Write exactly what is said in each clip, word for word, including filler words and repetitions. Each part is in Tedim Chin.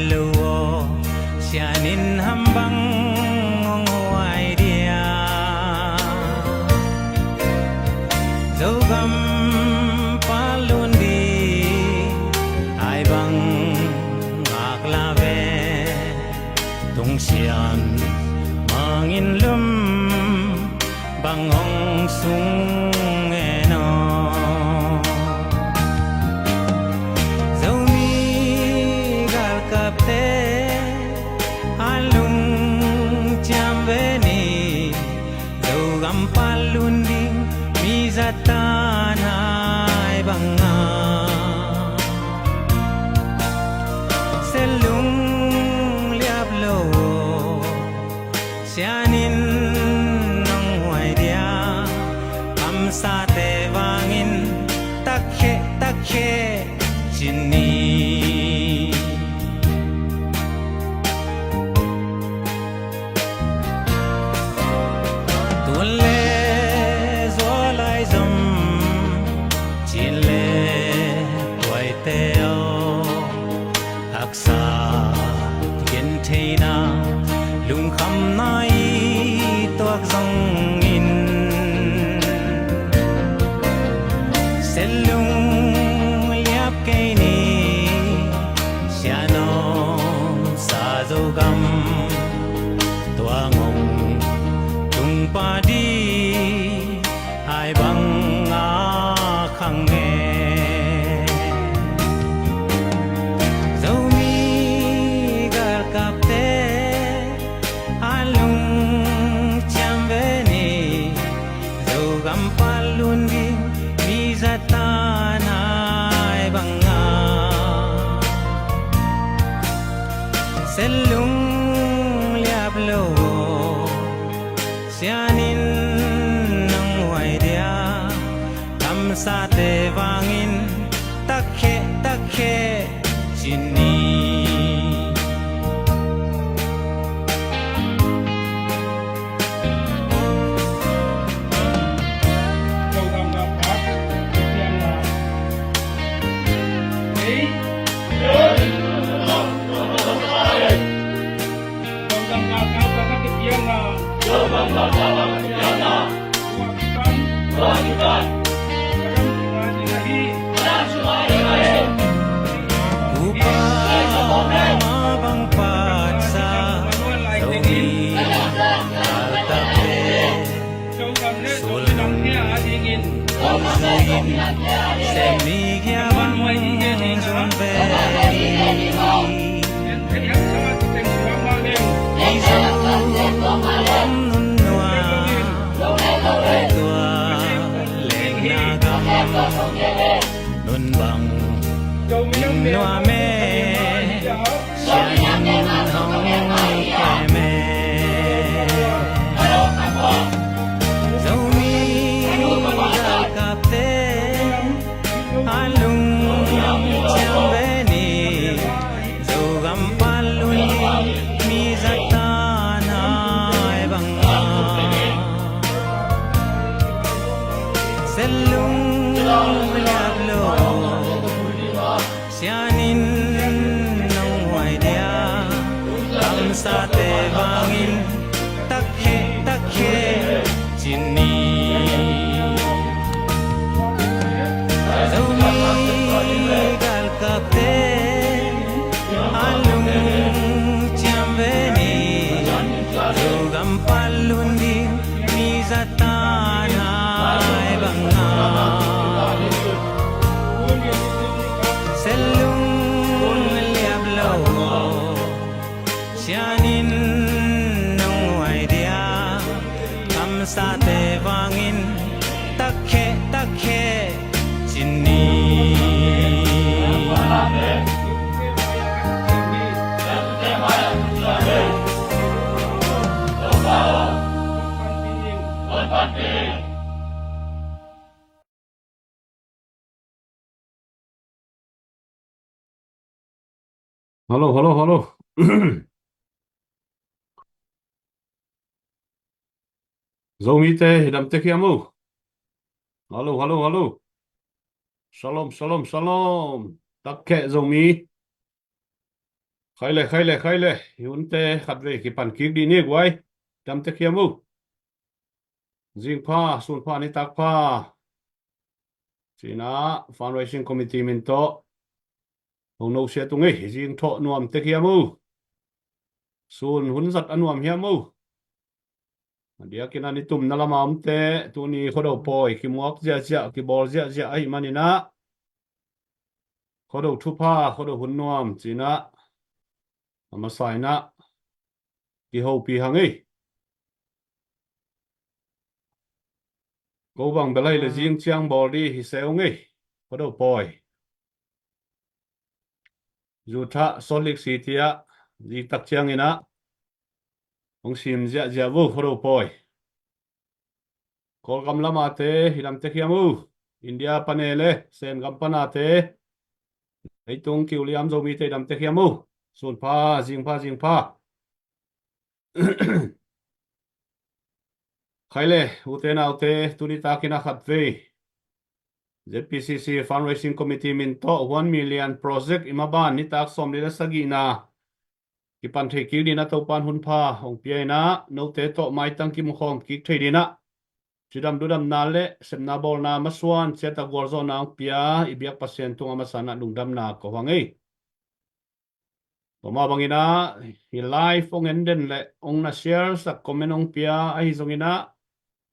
lo aw, sianin ham bang hong huai dia? Zogam palun ding ai bang ngak la ve. Tungsian mangin lum bang hong sung en aw. Zomi galkapte a lungciam ve ni, Zogam palun ding mi zatan ai banga. Selung liap lo, sianin nong huai dia? Kamsate vangin takhe takhe cin ni. Tuan le zual ai zom, cin le tuaite aw, haksa gentheihna, lungkhamna i tuak zongin, Selung liap kei ni, sianom sa Zogam, tua ngong tung padi ai bang a khang e. Zomi galkapte a lungciam ve ni, Zogam palun ding mi zatan ai banga. Selung liap lo, sianin nong huai dia? Kamsate vangin takhe takhe cin ni. Upa ma bang patsa, Zomi galkapte, sullam hong zuin, sem ni gia bang zun ve ni. Mizo om nun nua, tua lengna gam, nun bang ing nuam e, sianin hong kem e. Zomi galkapte a lungciam ve ni, Zogam palun ding mi zatan ai banga. Selung liap lo, sianin nong huai dia? Kamsate vangin takhe takhe cin ni. Zomi galkapte a lungciam ve ni, Zogam palun ding mi zatan ai banga. Selung liap lo, sianin nong huai dia? Kamsate vangin takhe takhe cin ni. Hallo, hallo, hallo. Zomite, hi lamte khiam uh. Hallo, hallo, hallo. Shalom, shalom, shalom. Takkhe Zomi. Khai le, khai le, khai le. Hi hunte khatvei kipan kik dih ni guai. Damtek hiam uh? Zing pha, sun pha, nitak pha. Cina, fundraising committee min tawh hong no sia tung ei. Zing thawh nuam tek hiam uh? Sun hun zat a nuam hiam uh? A diakin a nitumna lama omte tuni Khuado pawi kimuak ziahziah, kibawl ziahziah ahih maninah Khuado thupha, Khuado hun nuam cinah a masa inah kihopih hang ei. Ko bang belai le zing ciang bawl dih hi seu ngei. Khuado pawi. Zutha Salt Lake City ah ziktak cianginah hong sim ziahziah vo Khuado pawi. Kawlgam lamate hi damtek hiam uh? India pane le Sengam panate, leitung kiuliam Zomite hi damtek hiam uh? Sun pha, zing pha, zing pha. Khai le, ute naute, tuni takin a khatvei Z P C C Fundraising Committee min tawh one million project i maban nitak sawmli le sagihna kipan thei kik dina Topan hun pha hong pia inah note tawh maitang kimukhawm kik thei dinah cidam dudamna le sepna bawlna masuan ciata gualzawhna hong pia i biak Pasian tungah masanah lungdamna ko hang ei. Tua mah banginah hi live hong en den le hong na share sak, comment hong pia ahi zonginah,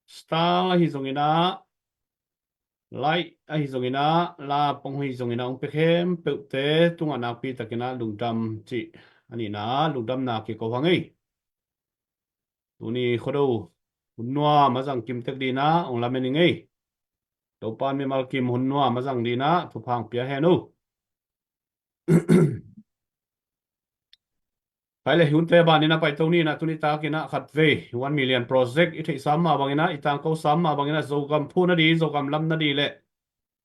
star ahi zonginah, like ahi zonginah, lap hong hi zonginah hong pia khempeuhte tungah nakpi takinah lungdam cih a nihna lungdamna kiko hang ei. Tuni Khuado hun nuam a zang kimtek dinah hong lamen i ngei. Topan mimal kim hun nuam a zang dinah thupha hong pia hen uh. Khai le, hi hunte banin a paito ninah tuni takinah khatvei one million project i theihsa mah banginah, i tangkosa mah banginah Zogam phuhna dih, Zogam lamna dih le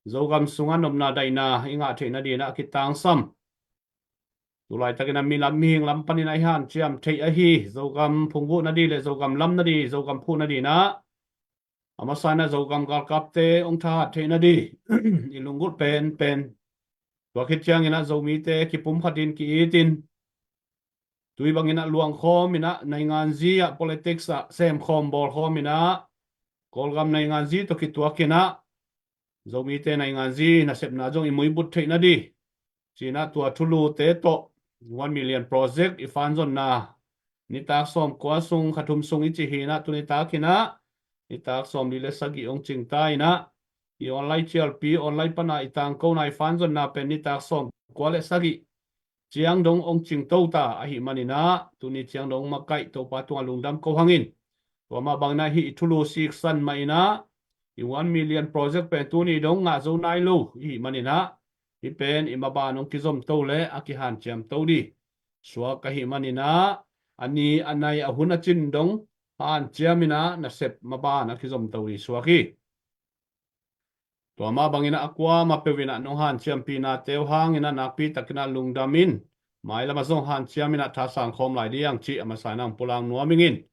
Zogam sungah nopna daihna i ngah theihna dinah a kitangsam. Tulaitakinah milam mihing lam paninah i hanciam theih ahi Zogam phungvuhna dih le Zogam lamna dih, Zogam phuhna dinah a masa inah Zogam galkapte hong thahat theihna dih i lunggulh penpen. Tua khit cianginah Zomite kipumkhatin ki-itin tui banginah luangkhawm inah nainganzi ah politics ah semkhawm bawlkhawm inah Kawlgam nainganzi tawh kituakinah Zomite nainganzi nasepna zong i muibut theihna dih cinah tua thulute tawh one million project i fanzonna nitak sawmkua sung, khathum sung i ci hinah tuni takinah nitak sawmli le sagih hong cingta inah i online cialpi online pana i tangkona i fanzonna pen nitak sawmkua le sagih ciang dong hong cingto ta ahih maninah tuni ciang dong makaih Topa tungah lungdam ko hangin. Tua mah banginah hih i thulu siksan mah inah i one million project pen tuni dong ngah zo nai lo ihih maninah hih pen i maban hong kizomto le a kihanciamto dih suak ahih maninah a ni a nai a hun a cin dong hanciam inah nasep maban a kizomto dih suak hi. Tua mah banginah a kuamah peuh inah nong hanciampihna teu hanginah nakpi takinah lungdam in, mailamah zong hanciam inah thasang khawm lai dih ang cih a masa inah hong pulak nuam ingin.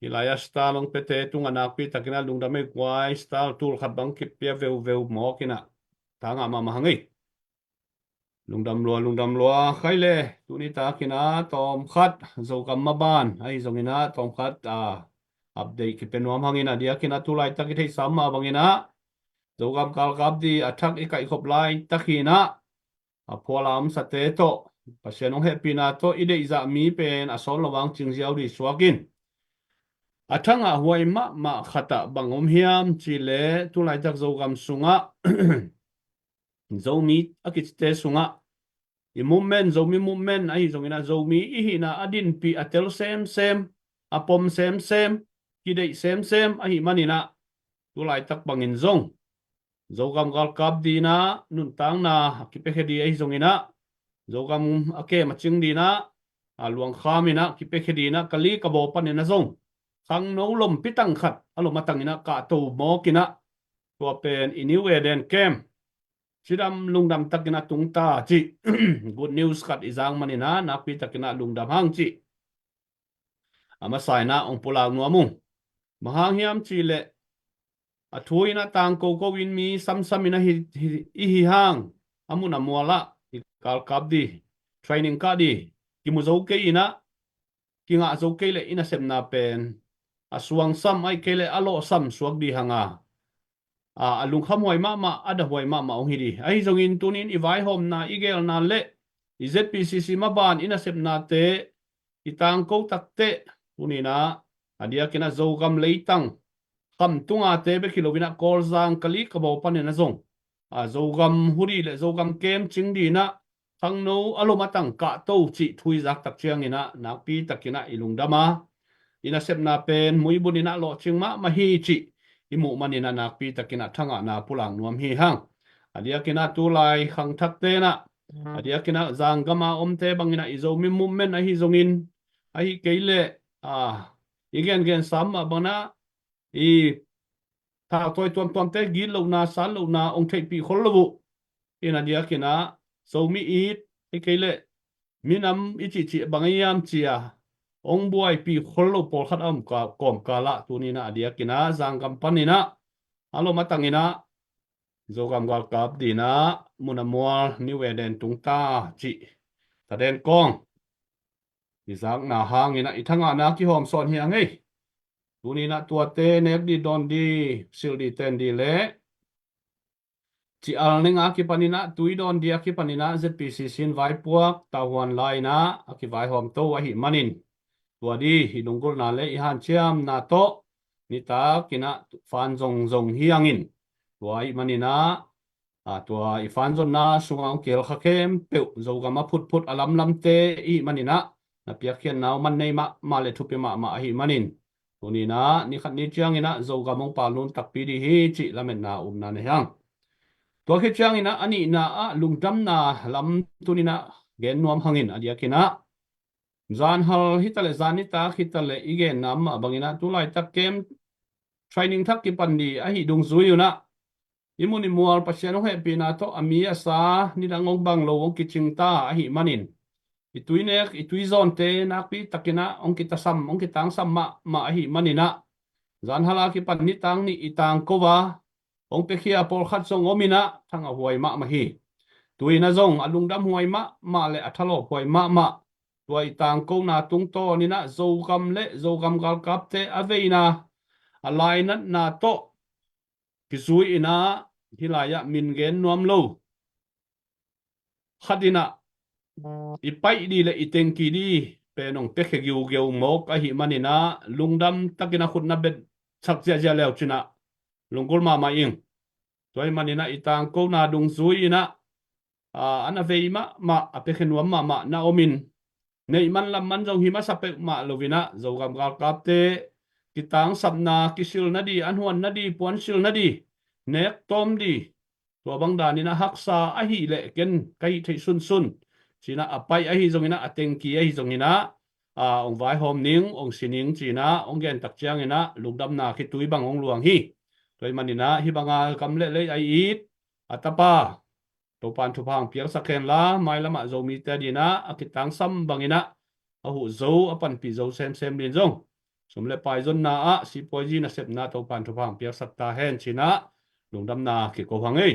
Hih lai-ah star hong piate tungah nakpi takinah lungdam ei guai, star tul khat bang kipia veuveu mawkinah thangah mahmah hang ei. Lungdam lua, lungdam lua. Khai le, tuni takinah tawmkhat Zogam maban ahi zonginah tawmkhat a update kipia nuam hangin a diakinah tulaitak i theihsa mah banginah Zogam galkap dih a thak i kaihkhop laitak hinah a phuala omsate tawh Pasian hong hehpihna tawh i deihzah mi pen a sawt lo vang cingziau dih suak in. A thangah huai mahmah khatah bang om hiam cihleh tulaitak Zogam sungah Zomi a kicite sungah i movement, Zomi movement ahi zonginah Zomi i hihna a dinpih a tel semsem, a pom semsem, kideih semsem ahih maninah tulaitak bangin zong Zogam galkap dinah nuntakna a kipiakhia dih ahi zonginah Zogam a kem a cing dinah a luangkham inah kipiakhia dinah ka li ka baw paninah zong khangno lompi tang khat a lom a tanginah kahto mawkinah tua pen i New Eden Camp cidam lungdam takinah tungta cih good news khat i zang maninah nakpi takinah lungdam hang cih a masa inah hong pulak nuam ung. Bang hang hiam cihleh a thu inah tangko ko in mi samsam inah hi, hi, i hi hang a mun a mualah i galkap dih, training kah dih, kimu zo kei in ah, kingah zo kei leh i nasepna pen a suangsam ahih kei leh a lawhsam suak dih hang a, a, a lungkhamhuai mahmah, a dahhuai mahmah hong hi dih. Ahi zongin tuni in i vaihawmna, i geelna leh i Z P C C maban i nasepnate i tangko takteh, tuni in ah a diakin ah Zogam leitang kham tungate bek hi lo in ah Kawlzang Kalikabau panin ah zong, a, Zogam hu dih leh Zogam kem cing dih in ah khangno a lom a tang kahto cih thu i zak tak ciangin ah nakpi takin ah i lungdam a, i nasepna pen muibun in ah lawhcing mahmah hi cih i muh manin ah nakpi takin ah thangahna pulak nuam hi hang. A diakin ah tulai khangthakte in ah, a diakin ah zanggam a omte bangin ah i Zomi movement ahi zongin, ahih kei leh, a, i gengen sam mah bangin ah i thautawi tuamtuamte gitlohna, sanlohna hong theihpih khol lo uh. In a diakin ah Zomi it, ahih kei leh minam i cihcih bang a hiam ci-a hong buaipih khol lo pawlkhat a om ka, kawmkal ah tuni in ah a diakin ah zanggam panin ah a lom a tangin ah Zogam galkap dih in ah mun a mual New Eden tung ta cih taden kawng i zakna hangin ah i thangahna kihawm sawn hi a ngei. Tuni in ah tuate nek dih, dawn dih, silh dih, ten dih leh ci-al ning a kipanin ah, tui dawn dih a kipanin ah Z P C C in vaipuak tauhuan lai-in ah a kivaihawm to ahih manin, tua dih i lunggulhna leh i hanciamna tawh nitakin ah fan zongzong hi hangin, tua ahih manin ah, a, tua i fan zonna sungah hong kihel kha khempeuh Zogam a phutphut a lamlamte i hih manin ah na piakkhiatna uh man nei mahmah leh thupi mahmah ahih manin, tuni in ah ni khat ni ciangin ah Zogam hong palnun takpi dih hi cih lametna um na nei hang. Tua khit ciangin ah a nihna ah lungdamna lam tuni in ah gen nuam hangin, a diakin ah zanhal hi ta leh, zan nitak hi ta leh, i genna mah bangin ah tulaitak kem training thak kipan dih ahih dungzui un ah i mun i mual Pasian hong hehpihna tawh a mi a sa nidang hong bang lo hong kicing ta ahih manin, i tuinek i tuizawnte nakpi takin ah hong kitasam, hong kitangsam mahmah ahih manin ah zanhal a kipan nitak nih i tangko a hong piakhia pawlkhat zong om in ah thangahhuai mahmah hi. Tuni in ah zong a lungdamhuai mahmah leh a thalawphuai mahmah, tua i tangkona tungtawn in ah Zogam leh Zogam galkapte a veina, a lainatna tawh kizui in ah, hih lai-ah min gen nuam lo khat in ah i paih dih leh i tengki dih pen hong piakhia giugeu mawk ahih manin ah lungdam takin a khut na betsak ziahziah leu cin ah lunggulh mahmah ing. Tua ahih manin ah i tangkona dungzui in ah, a, a na vei mahmah, a piakhia nuam mahmah na om in, neih man lam man zong hi masa peuhmah lo in ah Zogam galkapte kitangsapna, kisilna dih, an huanna dih, puansilna dih, nek tawm dih, tua bang dan in ah haksa ahih leh ken ka hih theih sunsun ci in ah a paih ahi zongin ah, a tengki ahi zongin ah, a, hong vaihawm ning, hong si ning ci in ah hong gen tak ciangin ah lungdamna khitui bang hong luang hi. Tua ahih manin ah hih bang a gam leh lei a it a tapa Topa'n thupha hong piaksak hen la, mailam ah Zomite ading in ah a kitangsam bangin ah a huh zo, a panpih zo semsem ding in zong sum leh pai zonna ah sipuazi nasepna Topa'n thupha hong piaksak ta hen ci in ah lungdamna kiko hang ei.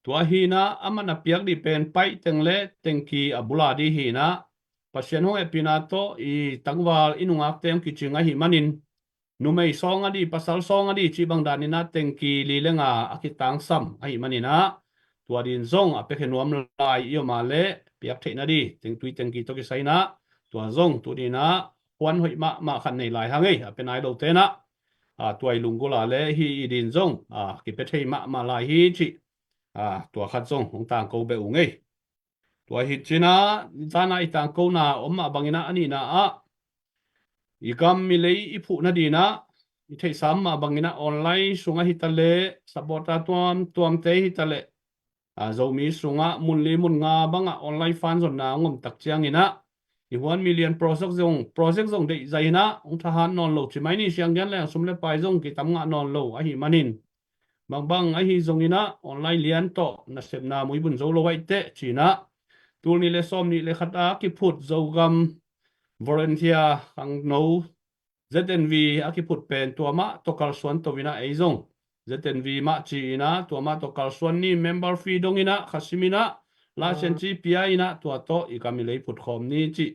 Tua hi in ah aman a piak dih pen paih teng leh tengki a bul a ding hi in ah, Pasian hong hehpihna tawh i tangval, i nungakte hong kicing ahih manin, numei sawng a dih, pasal sawng a dih cih bang dan in ah tengki li leh nga a kitangsam ahih manin ah, tua ding in zong a piakhia nuam lai i om a leh piak theihna dih, tengtui tengki tawh kisai in ah, tua zong tuni in ah huan hoih mahmah khat nei lai hang ei, a pia nai lote in ah, a, tua i lunggulh a leh hih i ding in zong, a, kipia thei mahmah lai hi cih, a, tua khat zong hong tangko beh ung ei. Tua hi ci in ah, zan a i tangkona om mah bangin ah, a nihna ah i gam i lei i phuhna ding in ah, i theihsa mah bangin ah online sungah hi ta leh, supporter tuamtuamte hi ta leh, a, Zomi sungah mun li mun nga bangah online fan zonna hong om tak ciangin ah, i huan million project zong, project zong deih zai in ah hong thahat nawn lo, ci mai ni, siang gen leng sum leh pai zong kitam ngah nawn lo ahih manin, bangbang ahi zongin ah online lian tawh nasepna muibun zo lo ahih teh ci in ah, tul nih leh sawm nih leh khat a kiphut Zogam volunteer khangno Z N V a kiphut pen tua mah tawh kalsuan to in ah, ei zong Z N V mah ci in ah tua mah tawh kalsuan ni, member fee dong in ah, khasim in ah, Laisiangtho pia in ah tua tawh i gam i lei phutkhawm ni cih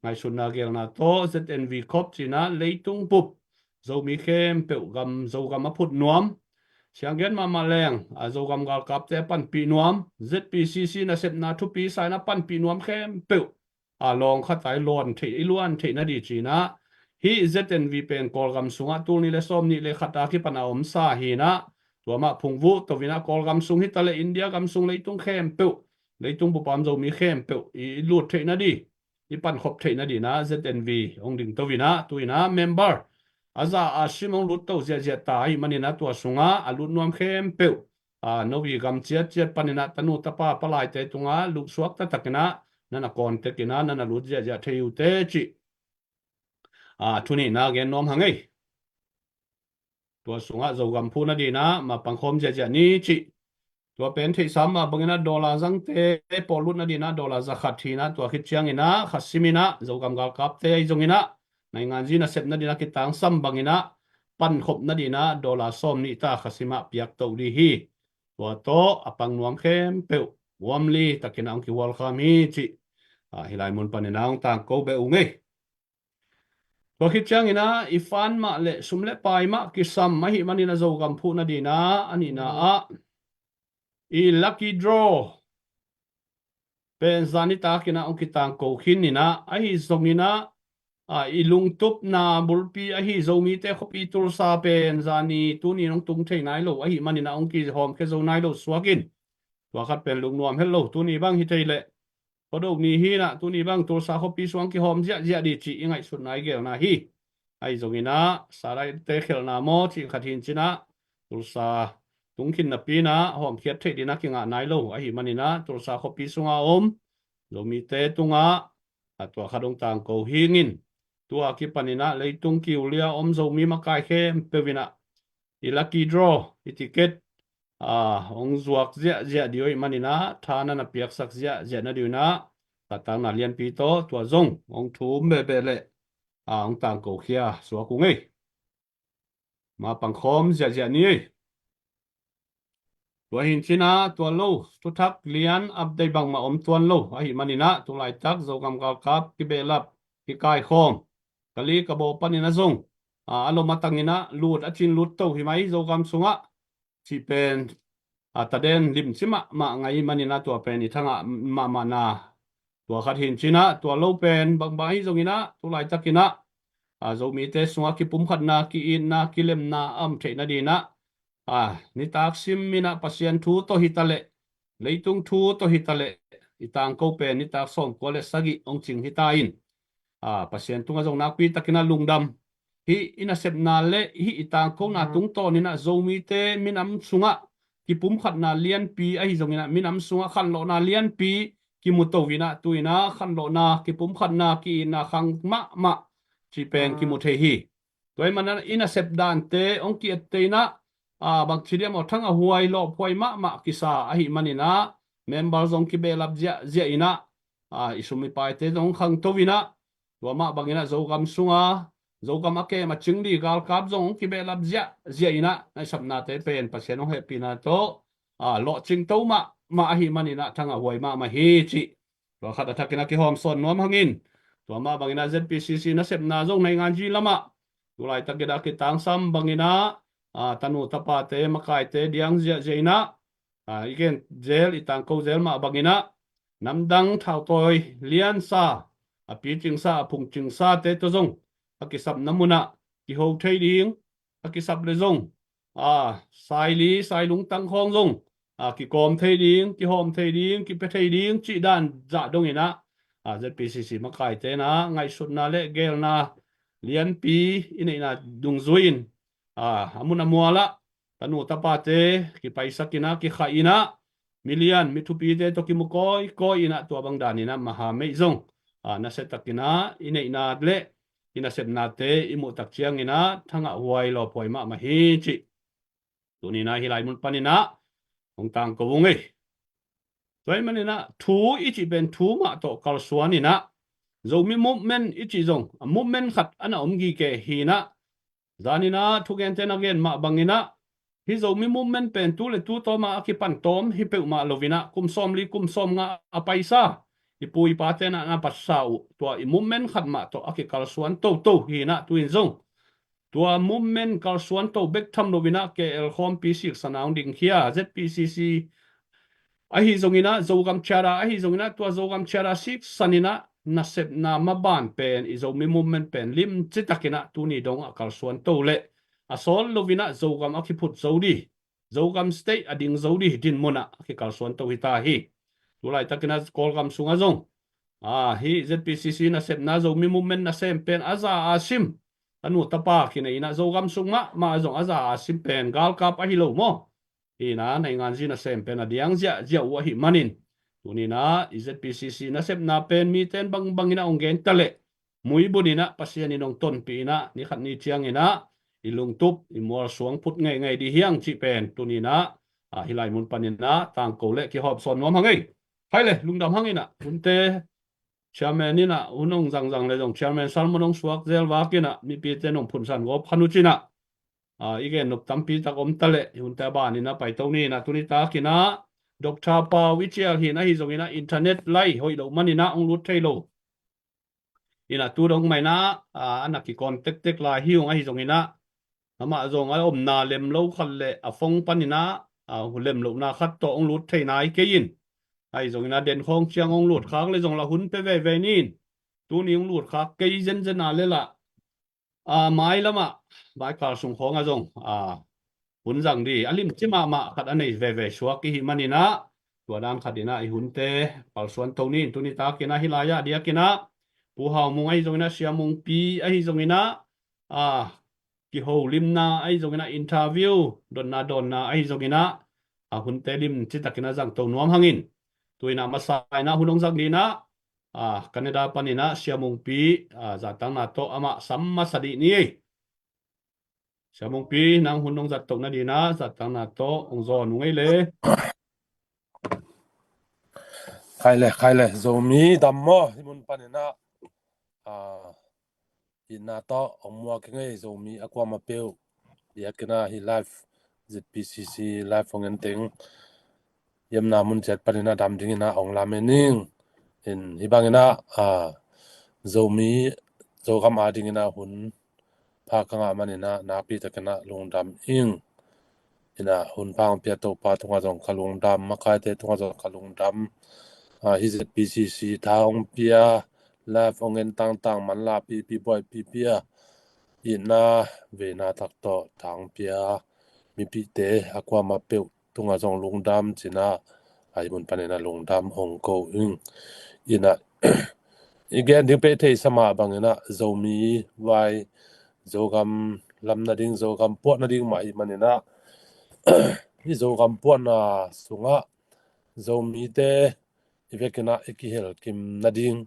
ngaihsutna gelna tawh Z N V khop ci-in ah leitung bup Zomi khempeuh gam, Zogam a phut nuam, sianggen mahmah leng a Zogam galkapte a panpih nuam, Z P C C nasepna thupi sa in ah panpih nuam khempeuh a lawng khat ah i luan theih, i luan theih nading ci-in ah hih Z N V pen Kawlgam sungah tul nih le sawm nih le khat a kipan a om sa hi-in ah tua mah phungvuh to in ah Kawlgam sung hi ta leh India gam sung leitung khempeuh, leitung bup a om Zomi khempeuh i, i lut theih nading, i pankhop theih nading in ah Z N V hong ding to in ah tu in ah member a za a sim hong lut to ziahziah ta ahih manin ah tua sungah a lut nuam khempeuh a, no i gam ciatciat panin ah tanu tapa palaite tungah luhsuak taktak in ah na na contact in ah na na lut ziahziah thei uh teh cih a, thu nihna gen nuam hang ei. Tua sungah Zogam phu nading in ah mapang khawm ziahziah ni cih. Tua pen theihsa mah bangin ah dollar zangte pawh lut nading in ah dollar za khat hi-in ah tua khit ciangin ah kha sim in ah Zogam galkapte ahi zongin ah nainganzi nasep nading in ah kitangsam bangin ah pankhop nading in ah dollar sawm nih ta kha sim ah piak to ding hi. Tua tawh a pang nuam khempeuh warmly takin ah hong kihualkham hi cih a, hih lai mun panin ah hong tangko beh ung ei. Tua khit ciangin ah i fund mah le sum le pai mah kisam ahih manin ah Zogam phu nading in ah a nihna ah i lucky draw pen zan nitak in ah hong kitangko khin in ah ahi zongin ah a, i lungtupna bulpi ahi Zomite khuapi Tulsa pen zan ni tuni in hong tung thei nai lo ahih manin ah hong kihawmkhia zo nai lo suak in tua khat pen lungnuam het lo, tuni bang hi thei leh khuado ni hi-in ah tuni bang Tulsa khuapi sung kihawm ziahziah ding cih i ngaihsutna i gelna hi. Ahi zongin ah satellite-te khelhna maw cih khat hi-in cin ah Tulsa tung khin napi in ah hawmkhiat theih ding in ah kingah nai lo ahih manin ah Tulsa khuapi sungah om Zomite tungah a, tua khat hong tangko hi ing. Tua kipan in ah leitung kiulia om Zomi makai khempeuh in ah i lucky draw, i ticket a, hong zuak ziahziah ding uh ahih manin ah tha na na piaksak ziahziah nading uh in ah ka takna lianpi tawh tua zong hong thum behbeh leh a, hong tangko khia suak ung ei. Mapang khawm ziahziah ni ei. Tua hi-in cin ah tua lo thuthak lian update bangmah om tuan lo ahih manin ah tulaitak Zogam galkap kibehlap kikaikhawm ka li ka baw panin ah zong a, a lom a tang in ah lut a cin lut to hi mai Zogam sungah cih pen a, taden limci mahmah ngah ahih manin ah tua pen i thangah mahmahna. Tua khat hi-in cin ah tua lo pen bangbang ahi zongin ah tulaitakin ah a, Zomite sungah kipumkhatna, ki-itna, kilemna a om theih nading in ah a, nitak sim in ah Pasian thu tawh hi ta leh, leitung thu tawh hi ta leh i tangko pen nitak sawmkua le sagih hong cing hi ta in a, Pasian tungah zong nakpi takin ah lungdam. Hih i nasepna le hih i tangkona tungtawn in ah Zomite minam sungah kipumkhatna lianpi ahi zongin ah minam sungah khanlawhna lianpi kimu to in ah tu in ah khanlawhna, kipumkhatna, ki-itna khang mahmah cih pen kimu thei hi. Tua ahih manin ah i nasep dante hong ki-ette in ah a, bangci diam aw, thangah huai lawhphuai mahmah kisa ahih manin ah member zong kibehlap ziahziah in ah a, i sum i paite zong hong khangto in ah tua mah bangin ah Zogam sunga Zogam a kem a cing ding galkap zong hong kibehlap ziahziah in ah na i sapnate pen Pasian hong hehpihna tawh a, lawhcingto mahmah ahih manin ah thangah huai mahmah hi cih tua khat a thakin ah kihawm sawn nuam hangin tua mah bangin ah Z P C C nasepna zong nainganzi lamah tulaitakin ah kitangsam bangin ah a, tanu tapate makaite diang ziahziah in ah a, i gen zel, i tangko zel mah bangin ah namdang thautawi liansa, a picingsa, a phungcingsate tawh zong a kisapna munah kiho thei ding, a kisap le zong a, saili, sailung tangkhawng zong a, kikawm thei ding, kihawm thei ding, kipia thei ding cih dan zah dongin ah a, Z P C C makaite in ah ngaihsutna le gelna lianpi i neihna dungzui in a, a mun a mual ah tanu tapate kipaisak in ah, kikhah in ah, milian, mi thupite tawh kimu kawikawi in ah tua bang dan in ah mahameih zong a, nasia takin ah i neihna le i nasepnate i muh tak ciangin ah thangah huai lawhphuai mahmah hi cih tuni in ah hih lai mun panin ah hong tangko ung ei. Tua ahih manin ah thu i cih pen thu mah tawh kalsuan in ah Zomi movement i cih zong a movement khat a na om gige hi in ah, zan in ah thugente na gen mah bangin ah Hih Zomi movement pen tu le tu tawm a kipan tawm hi peuhmah lo-in ah kum sawmli kum sawmnga a paisa i pu i pate in ah na patsa uh, tua i movement khat mah tawh a kikalsuan toto hi-in ah tu-in zong tua movement kalsuan to bek tham lo-in ah K L khawmpi siksan a hong dingkhia Z P C C ahi zongin ah Zogam Charter ahi zongin ah tua Zogam Charter siksan in ah nasepna maban pen i Zomi movement pen limci takin ah tuni dong a kalsuan to leh a sawl lo-in ah Zogam a kiphut zo dih, Zogam State a ding zo dih dinmun ah a kikalsuan to hi ta hi. Tu laitakin ah Kawlgam sungah zong a, hih Z P C C nasepna Zomi movement nasem pen a za a sim, a nu tapa kinei in ah Zogam sung mahmah zong a za a sim pen galkap ahi lo maw? Hi-in ah nainganzi nasem pen a diang ziahziah uh ahih manin tuni-in ah i Z P C C nasepna pen mite in bangbang in ah hong gen ta leh muibun in ah Pasian in hong tonpih in ah ni khat ni ciangin ah i lungtup i mualsuang phut ngeingei dih hi hang cih pen tuni-in ah, a, hih lai mun panin ah tangko leh kihawp sawn nuam hang ei. Hai le, lungdam hang in ah hunte chairman in ah hun hong zangzang le zong, chairman sermon hong suak zel vak in ah mipite in hong phunsan gawp khan uh cin ah, a, i gen nop tampi tak om ta leh i hunte a ban in ah paito ni in ah tuni takin ah Doctor Pau i cial hi-in ahi zongin ah internet lai hoih lo manin ah hong lut thei lo. In ah tu dong mah in ah, a, a na kikawn tektek lai hi ung ahi zongin ah amah zong a omna lem lo khat leh a phone panin ah, a, lem lohna khat tawh hong lut thei nai kei in. Ahi zongin ah den khawng ciang hong lut khak le zong lah hun pia veve ni in. Tuni hong lut khak kei zenzen a leh lah, a, mailam ah baikal sung khawng ah zong, a, hun zang dih a limci mahmah khat a nei veve suak i hih manin ah tua dan khat in ah i hunte kalsuan to ni in. Tuni takin ah hih lai ah diakin ah Pu Hau Mung ahi zongin ah, Sia Mungpi ahi zongin ah, a, kiholimna ahi zongin ah, interview dotna dawnna ahi zongin ah, a, hunte limci takin ah zang to nuam hang in. Tu-in ah masa in ah hun hong zang dih in ah, a, Canada panin ah Sia Mungpi, a, zatangna tawh amah sam masa dih ni ei. Sia Mungpi, nang hun hong zat toh nading in ah zatangna tawh hong zawn ung ei le. Khai le, khai le, Zomi dam maw, hih mun panin ah, a, itna tawh hong muak ing ei, Zomi a kuamah peuh. Diakin ah hih live, Z P C C live hong en teng, i omna mun ciat panin ah dam dingin ah hong lamen ing. In hih bangin ah, a, Zomi, Zogam a dingin ah hun pha ka ngah manin ah nakpi takin ah lungdam ing. In ah hun pha hong pia Topa tungah zong ka lungdam, makaite tungah zong ka lungdam. A, hih Z P C C tha hong pia, live hong en tangtang, manlahpipi, buaipipi a, itna veina tak tawh tha hong pia mipite a kuamah peuh tungah zong lungdam ci-in ah, a, hih mun panin ah lungdam hong ko ing. In ah i gen ding peuh i theihsa mah bangin ah Zomi vai, Zogam lam nading, Zogam puah nading mah ahih manin ah hih Zogam puahna sungah Zomite i vekin ah i kihel kim nading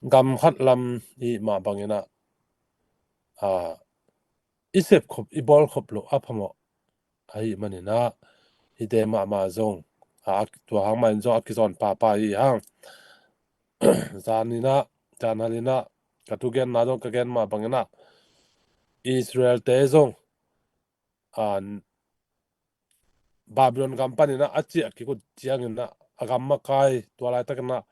gam khat lam i hih mah bangin ah, a, i sep khop, i bawl khop loh a phamawh ahih manin ah hihte mahmah zong, a, tua hang mah in zong a kizawn papa hi hang. Zan in ah, zan hal in ah ka thugenna zong ka gen mah bangin ah Israel-te zong, a, Babylon gam panin ah a ciah kik uh ciangin ah a gam makai, tua laitakin ah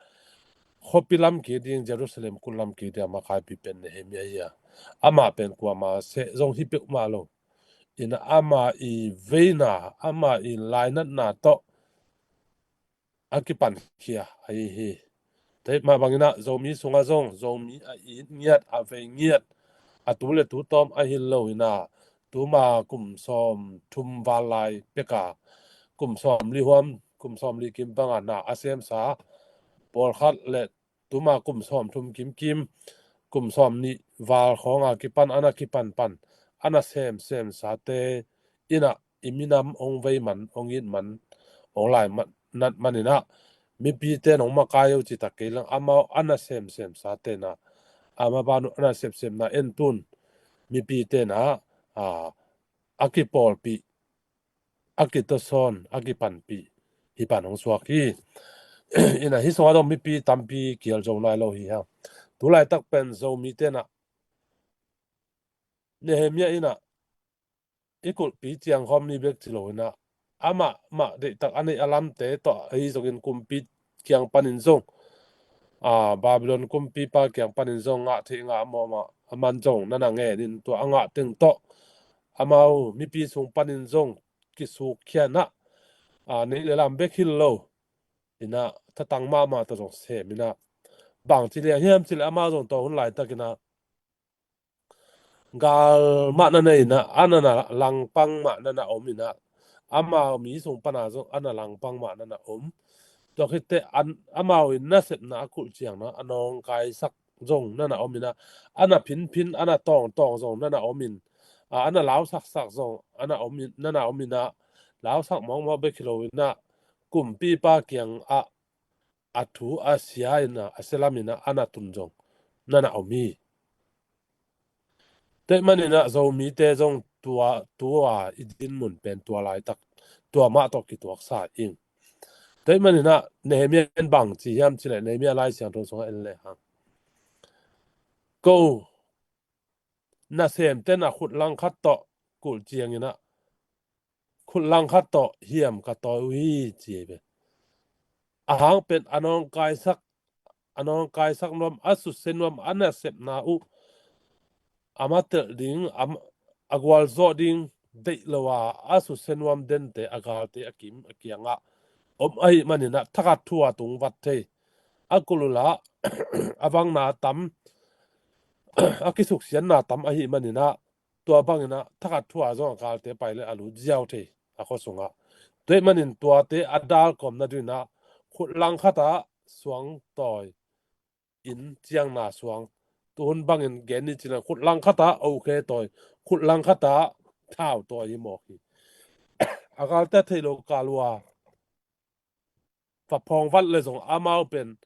khuapi lam kik ding, Jerusalem kulh lam kik ding a makaipi pen Nehemiah hi a, amah pen kuamah seh zong hi peuhmah lo. In ah ama i veina, ama i lainatna tawh a kipankhia ahi hi. Tua mah bangin ah Zomi sungah zong Zomi a it ngiat, a vei ngiat, a tu le tu tawm ahi lo in ah, tuma kum sawm thum val lai pek a, kum sawmli huam, kum sawmli kim bang a na a semsa pawlkhat le tuma kum sawm thum kimkim, kum sawm nih val khawng a kipan, a na kipanpan, a na semsemsate in ah i minam hong vei man, hong it man, hong lainat manin ah mipite in hong makai uh ci ta kei leng, amau a na semsemsate in ah, a maban uh a na semsemna en tun mipite in ah, a, a kipawlpih, a kitawsawn, a kipanpih hih pan hong suak hi. In ah hih sungah zong mipi tampi kial zo nai lo hi hang. Tu laitak pen Zomite in ah Nehemiah in ah i kulhpi ciangkhawm ni bek ci lo inah, amah mah deihtak a neih a lamte tawh ahi zongin kumpi kiang panin zong, a, Babylon kumpipa kiang panin zong ngah theih ngah mawh mah a man zong na na ngen in, tua a ngah teng tawh amau mipi sung panin zong kisukkhia inah, a, neih le lam bek hi lo inah, thatang mahmah tawh zong sem inah, bangci liang hiam cih leh amau zong tua hun laitak inah gal mah na nei inah, a na na langpang mah na na om inah, amau mi sung pana zong a na langpang mah na na om. Tua khit teh an, amau in nasepna a kulh ciangna a nawngkaisak zong na na om inah, a na phinphin, a na tawngtawng zong na na om in, a, a na lausaksak zong a na om in, na na om inah, lausak mawkmawk bek hi lo inah, kumpipa kiangah a thu a sia inah, a sia lam inah a na tun zong na na om hi. Tua ahih maninah Zomite zong tua, tua i dinmun pen tua laitak, tua mah tawh kituaksa ing. Tua ahih maninah Nehemiah in bangci hiam cih leh, Nehemiah Lai Siangtho sungah en lehang, ko nasemte na khut langkhat tawh kulh ciang inah, khut langkhat tawh hiam ka tawi uh hi, ci hi ve. A hang pen a nawngkaisak, a nawngkaisak nuam, a susia nuam, a nasepna uh a matelh ding, a, a gualzawh ding deih lo a, a susia nuam dente, a galte a kim a kiangah om ahih maninah thakhat thu a tung vat thei, a kulh uhla a vangna tam, a kisuksiatna tam ahih maninah, tua banginah thakhat thu a zong a galte pai le a lut ziau thei a khua sungah. Tua ahih manin tuate a dalkawm nadinginah khut langkhat ah suang tawi in ciangna suang, tuhun bangin gen ni cih leh khut langkhat ah oke tawi, khut langkhat ah thau tawi hi mawk hi. A galte a theih loh kal uh a, va phawng vat le zong amau pen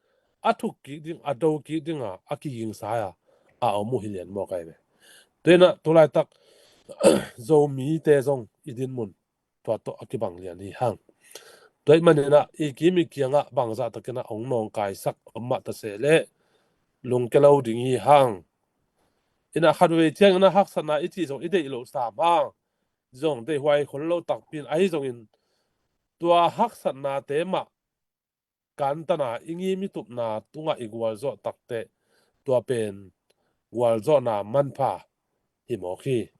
a thuk kik ding, a do kik ding a, a kiging sa a, a om uh hi lian mawk ahi ve. Tua inah tu laitak Zomite zong i dinmun tua tawh a kibang lian hi hang. Tua ahih maninah i kim i kiangah bangzah takinah hong nawngkaisak om mah ta seh leh lungke lo ding hi hang. Inah khatvei cianginah haksatna i cih zong i deih loh sam hang. Zong deihhuai khol lo takpi in ahi zongin, tua haksatnate mah kantana i ngim i tupna tungah i gualzawh takteh, tua pen gualzawhna manpha hi mawk hi.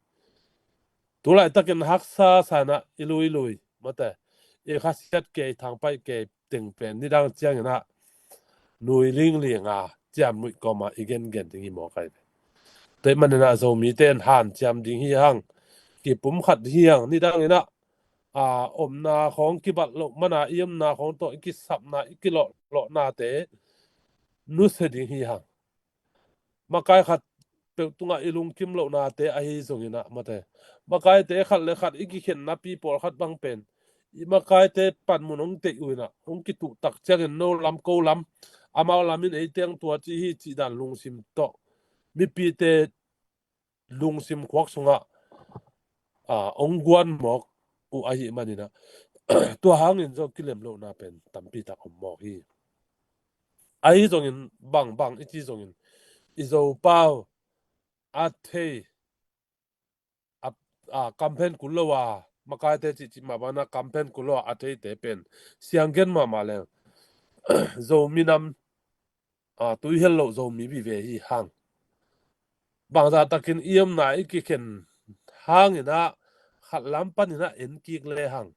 Tu laitakin haksa sa inah i luilui, mate, i khasiat kei, thangpaih kei teng pen nidang cianginah nui lingling a, ciamnuih kawma i gengen ding hi mawk ahi ve. Tua ahih maninah Zomite in hanciam ding hi hang, kipumkhat hi hang, nidanginah a, omna khawng kibat loh mana i omna khawng tawh i kisapna, i kilawhlawhnate nusia ding hi hang. Makai khat peuh tungah i lungkim lohnate ahi zonginah, mate, makaite khat le khat i kikhennapi pawlkhat bang pen i makaite panmun hong deih uh inah, hong kituh tak ciangin no lam ko lam, amau lamin ei teng tua ci hi cih dan lungsim tawh mipite lungsim khuak sungah, a, hong guan mawk uh ahih maninah, tua hangin zong kilem lohna pen tampi tak om mawk hi. Ahi zongin bangbang i ci zongin, i Zopau a thei, a, a, kamphen kul lo a, makaite cihcih mah banah kamphen kul lo a, a theite pen sianggen mahmah leng Zomi nam, a, tuihel loh Zomi vive hi hang. Bangzah takin i omna i kikhen hanginah khat lam paninah en kik le hang,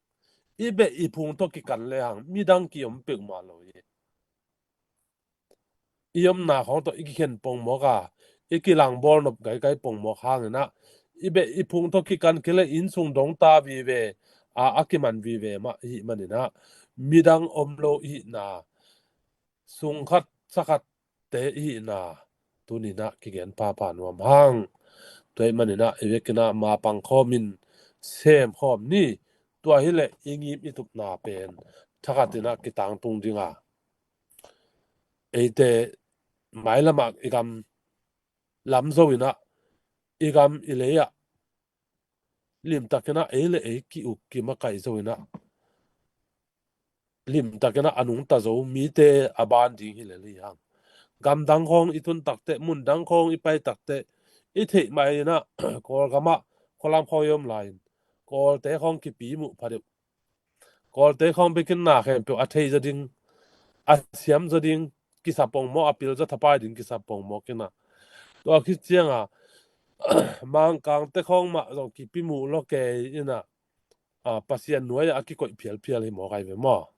i beh i phung tawh kikan le hang, midang kiom peuhmah lo hi. I omna khawng tawh i kikhen pongmawk a, i kilang bawlnop kaikai pongmawk hanginah i beh i phung tawh kikan kei le innsung dongta vive a, a kiman vive mah ihih maninah midang om lo ihihna, sungkhat sakhatte ihihna tuninah kigen phapha nuam hang. Tua ahih maninah i vekinah mapang khawmin sem khawm ni. Tua hileh i ngim i tupna pen thakhatinah kitangtung dinga, eite mailamah i gam lam zo inah, i gam i lei-ah limtakinah ei le ei ki-uk kimakaih zo inah, limtakinah a nungta zo mite a ban ding hi lel hi hang. Gamdang khawng i tun takteh, mundang khawng i pai takteh, i theih mah inah Kawlgamah khualam khawng i om lai-in Kawlte khawng kipi muh pha deuh. Kawlte khawng bikin na khempeuh a thei zaw ding, a siam zaw ding kisa pongmawk, a pil zaw thapai ding kisa pongmawk ina. Tua khit cianga Mangkangte khawng mah zong kipi muh lo kei ina, a, Pasian nuai a kikoih phialphial hi mawk ai ve maw?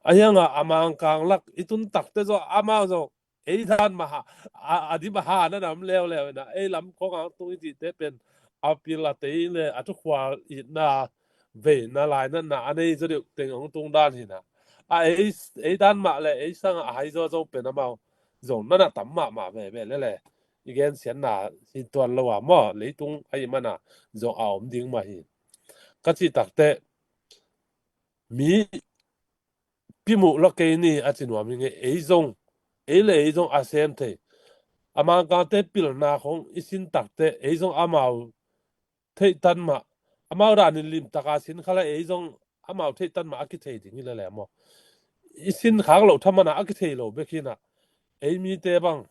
A hianga a Mangkang lak i tun takte zaw amau zaw ei dan mah ha, a, a dim a ha na nam leuleu ina, ei lam khawng ang tung i cihte pen a pil a tei le a thukhual itna veina lainatna a nei zaw deuh teng hong tung dan hina. A ei, ei dan mah le ei sanga a hai zaw zong pen amau zong nana tam mahmah veve lele. I gensiatna hi tuan lo a maw, leitung ahih mana zong a om ding mah hi. Ka cih takte mi pi muh lo kei ni a ci nuam hi ngei. Ei zong, ei le ei zong a sem thei. A Mangkangte pilna khawng i sin takte ei zong amau theihtan mah, amau danin limtaka sin khala ei zong amau theihtan mah a kithei ding hi lele maw? I sin khak loh thamana a kithei lo bek hina. Ei mite bang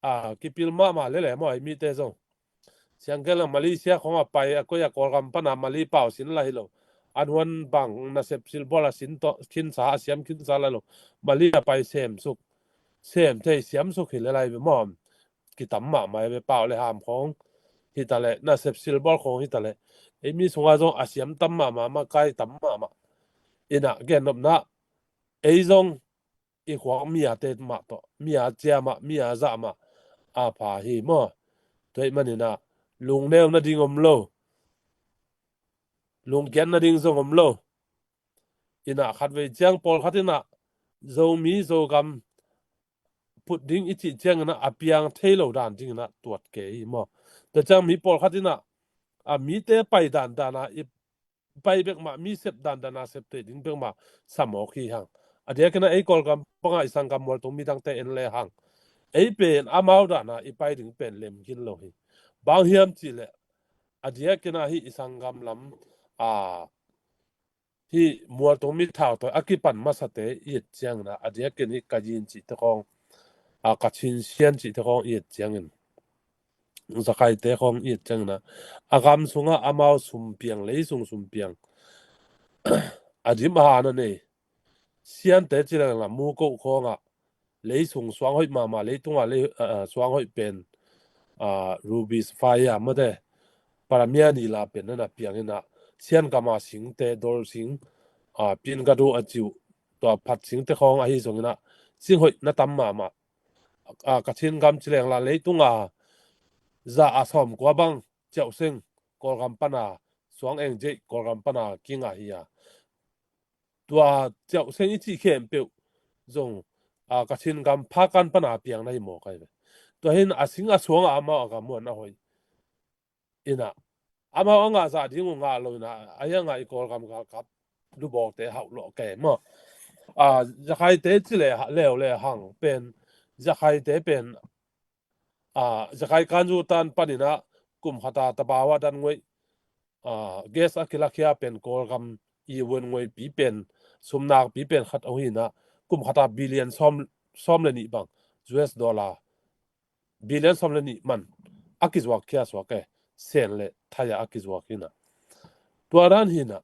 a kipil mahmah lele maw, ei mite zong? Siangkel a Malaysia khawng a pai a koi a Kawlgam pana Mali pau sin la hi lo. An huan bang nasep silbawl a sin tawh khinsa, a siam khinsa la lo. Mali a pai semsuk, sem thei siamsuk hi le lai ve maw? Kitam mahmah ve, pau le ham khawng hi ta le, nasep silbawl khawng hi ta le. Ei mi sunga zong a siam tam mahmah, makai tam mahmah. Ina gennopna ei zong i khuak mi a te mah tawh, mi a cia mah, mi a zah mah a pha hi maw? Tua ahih manina lungneu nading om lo, lungkiat nading zong om lo. Ina khatvei ciang pawlkhat ina Zomi Zogam phut ding i cih ciangina a piang thei lo dan dingina tuat kei hi maw? Tua ciang mi pawlkhat ina a mite pai dan dana i pai bek mah, mi sep dan dana sep thei ding bek mah sa mawk hi hang. A diakina ei Kawlgam panga i sanggam mualtung midangte en le hang, ei pen amau dana i pai ding pen lem khin lo hi. Bang hiam cihleh a diakina hi i sanggam lam a hi mualtung mi thau tawi a kipan masate i et ciangina a diakin hi Kayin cihte khawng, a Kachin Sian cihte khawng i et ciangin, Zakaite khawng i et ciangina a gam sunga amau sumpiang, leisung sumpiang a dim a hana nei. Siante ci lengla muko khawnga leisung suang hoih mahmah, leitunga lei, a, a, suang hoih pen, a, ruby sapphire mate, paramia nila pen nana piangina, Sian gama singte, dol sing, a, pin gadu a ciu, tua phat singte khawng ahi zongina sing hoih na tam mahmah. A, Kachin gam ci lengla leitunga za a sawmkua bang ciauh seng Kawlgam pana suang eng jeih Kawlgam pana kinga hi a. Tua ciauh seng i cih khempeuh zong, a, Kachin gam phakan pana piang na hi mawk ai ve. Tua hin a sing a suanga amau a gam muan a hoih. Ina amau a ngah zah ding uh ngah lo ina, a hianga i Kawlgam galkap lubawkte hauh lawh kei maw? A, Zakhaite ci le ha, leu le hang pen, Zakhaite pen, a, Zakhai kanzu tan panina kum khata tabawa dan nguai, a, gas a kilakhia pen Kawlgam i wun nguaipi pen, sumnakpi pen khat a huina, kum khata billion sawm, sawm le nih bang, U S dollar billion sawm le nih man a kizuak khia suak e, Sen le Thai a kizuak hina. Tua dan hina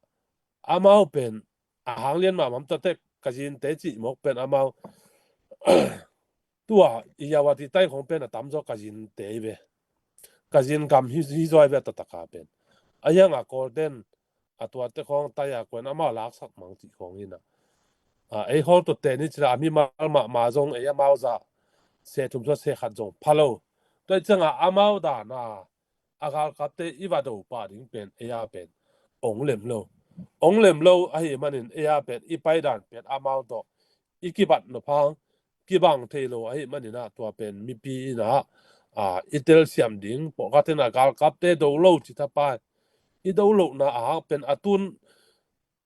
amau pen a hang lian mahmah tate Kayinte cih mawk pen amau tua i Yawati tai khawng pen a tamzaw Kayinte hi ve. Kayin gam hi, hi zaw ai ve a taktak a pen. A hianga Kawlten a tuate khawng tai a kuan amau laksak mang cih khawng hina. A, ei hawl tuate ni cila a mimal mahmah zong ei amau zah seh thum sua seh khat zong pha lo. Tua cianga amau dana a galkapte i va do pah ding pen ei a pen ong lem lo. Ong lem lo ahi manin ei a pen i pai dan pen amau tawh i kibat nop hang kibang thei lo ahi manina tua pen mipi ina, a, i telsiam ding, pawlkhatin a galkapte do lo ci thapai i do lohna a hang pen a tun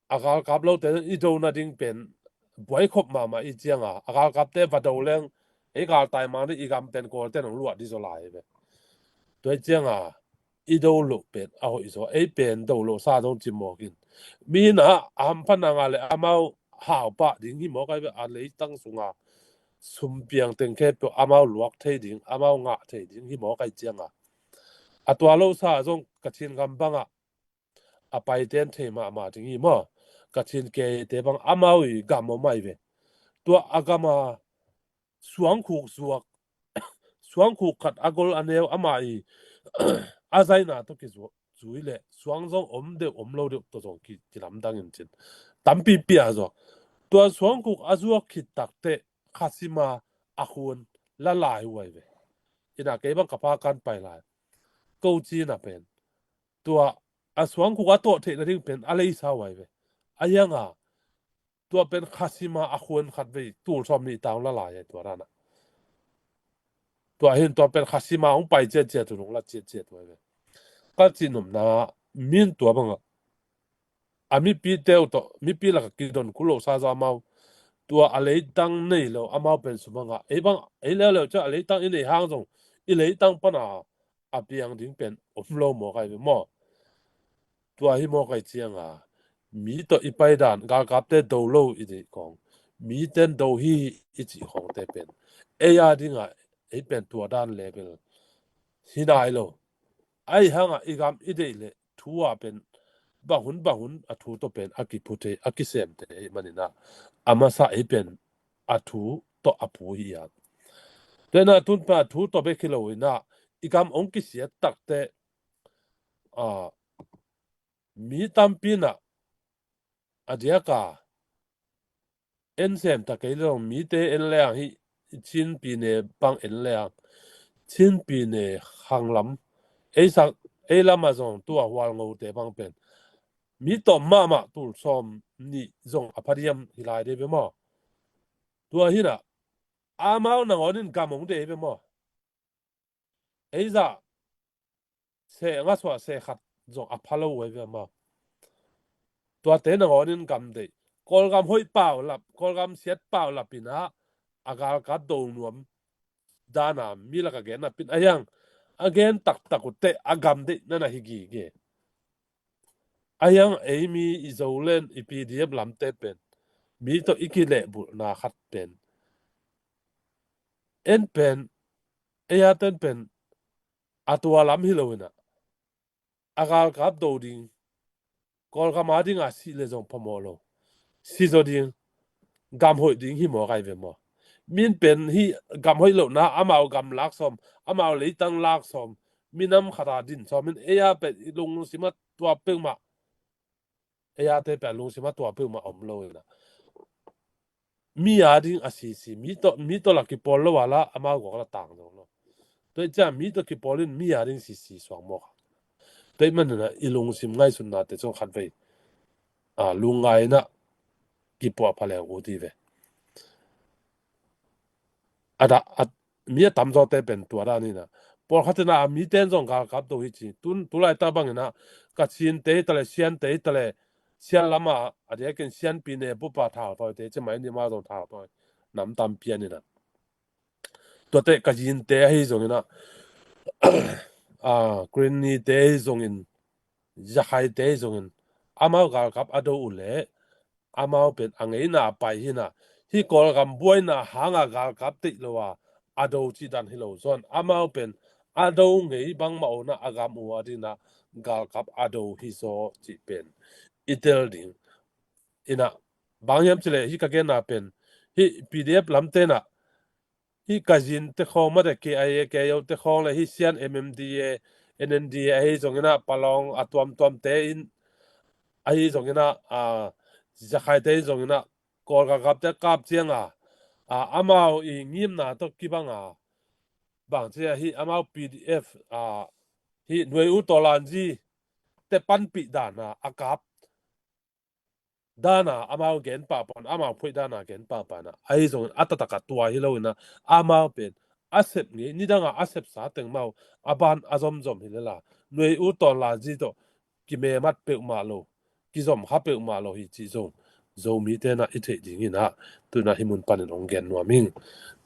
a galkap lote i do nading pen buaikhop mahmah i cianga a galkapte va do leng ei galtai mang ding i gam pen Kawlte nong luah ding zaw lai ve. Tua i cianga i do loh pen a hoih zaw, ei pen do loh sa zong ci mawkin. Mi ina a hamphatna ngah le amau hau pah ding hi mawk ai ve, a leitang sunga sumpiang teng khempeuh amau luak thei ding, amau ngah thei ding hi mawk ai cianga. A tua lo sa zong Kachin gam banga a paite in thei mahmah ding hi maw. Kachin keite bang amau i gam om ahi ve. Tua a gam a suangkhuk zuak, suangkhuk khat a gol a neu amah i a zaina tawh kizuak zui le suang zong om deuh om lo deuh tawh zong ki, kilamdang in cin. Tampi pia zaw. Tua suangkhuk a zuak khit takteh khasima a khun la lai uh ahi ve. Ina kei bang ka pa kan pai lai. Ko cina pen. Tua a suangkhuk a tawh theihna ding pen a leisa uh ahi ve. A hianga tua pen khasima a khun khat vei tul sawm nih tang la lai ahi tua dana. Tua hin tua pen khasima hong pai ciatciat uh nong la ciatciat uh ahi ve. Ka cihnopna min tua banga a mipi teu tawh mipi laka kidon kul lo sa zaw amau. Tua a leitang nei lo amau pen sumanga ei bang ei leuleu cia a leitang i nei hang zong i leitang pana a piang ding pen om lo maw kai ve maw. Tua hi maw kai cianga mi tawh i pai dan galkapte do lo i deih khong miten do hi i cih khongte pen ei a dinga ei pen tua dan level hi nai lo. Ahi hanga i gam i deih le thu a pen bahun bahun a thu tawh pen a kiphute a kisemte ei manina a masa ei pen a thu tawh a phu hi a. Tena tunpa a thu tawh bek hi lo ina i gam ong kisiat takte a mi tampi na a diaka en sem ta kei lo mite en leang hi Chin pine bang en leang Chin pine khanglam ei sak ei lama zong tua hual ngote bang pen mi tawm mahmah tul sawm nih zong a phadiam hi lai dei ve maw. Tua hina amau nangawn in gam ong dei ve maw. Ei zah seh nga suah seh khat zong a pha lo uh ahi ve maw. Tuate nangawn in gam deih Kawlgam hoih paulap Kawlgam siat paulap ina a galkap do nuam dana mi laka gen a pin a hiang a gen taktak uhteh a gam deih nana hi gige. A hiang ei mi i Zolen i P D F lamte pen mi tawh i kilehbulhna khat pen en pen ei a ten pen a tua lam hi lo ina a galkap do ding Kawlgam a dinga sih le zong phamawh lo. Si zaw ding gam hoih ding hi maw kai ve maw. Min pen hi gam hoih lohna amau gam lak sawm amau leitang lak sawm minam khata din sawm in ei a pen i lungsima tua peuhmah ei a te pen lungsima tua peuhmah om lo ina mi a ding a sisi mi tawh mi tawh la kipawl lo a la amau gawk la tang zo lo. Tua i cia mi tawh kipawl in mi a ding sisi suang mawk a. Tua i manina i lungsim ngaihsutnate chung khat vei a lungngaina kipuah pha leng uh ti ve. A da a mi a tamzawte pen tua dan ina pawlkhat ina a miten zong galkap do hi ci tun tulaitak bangina Kachinte hi tale Siante hi tale Sian lama a diakin Sianpi ne pupa thautawite ci mai ni ma zong thautawi nam tampian ina tuate Kachinte ahi zongina a Green Nite ahi zongin Zakhaite ahi zongin amau galkap a do uh leh amau pen a ngeina a pai hina hi Kawlgam buaina hanga galkap teih lo a a do cih dan hi lo zawn amau pen a do ngei bangmah awna a gam uh a dina galkap a do hi zaw cih pen i tel ding ina bang hiam cileh hi ka genna pen hi P D F lamtena hi Kazin te khawng mate K I A K I O te khawng le hi Sian M M D A N N D A ahi zongina Palawng a tuamtuamte in ahi zongina a Zakhaite in zongina Kawlgam kapte kap cianga a amau i ngimna tawh kibanga bangcia hi amau P D F a hi nuai u tawlanzi te panpih dana a kap dana amau gen pahpah amau phoih dana gen pahpahna ahi zongin a tataka tua hi loina amau pen a sep ngei nidanga a sepsa tengmau a ban a zomzom hi lela nuai u tawlanzi tawh kimemat peuhmah lo kizom kha peuhmah lo hi cih zong Zomi tena i theih dingina tuna hi mun panin hong gen nuam ing.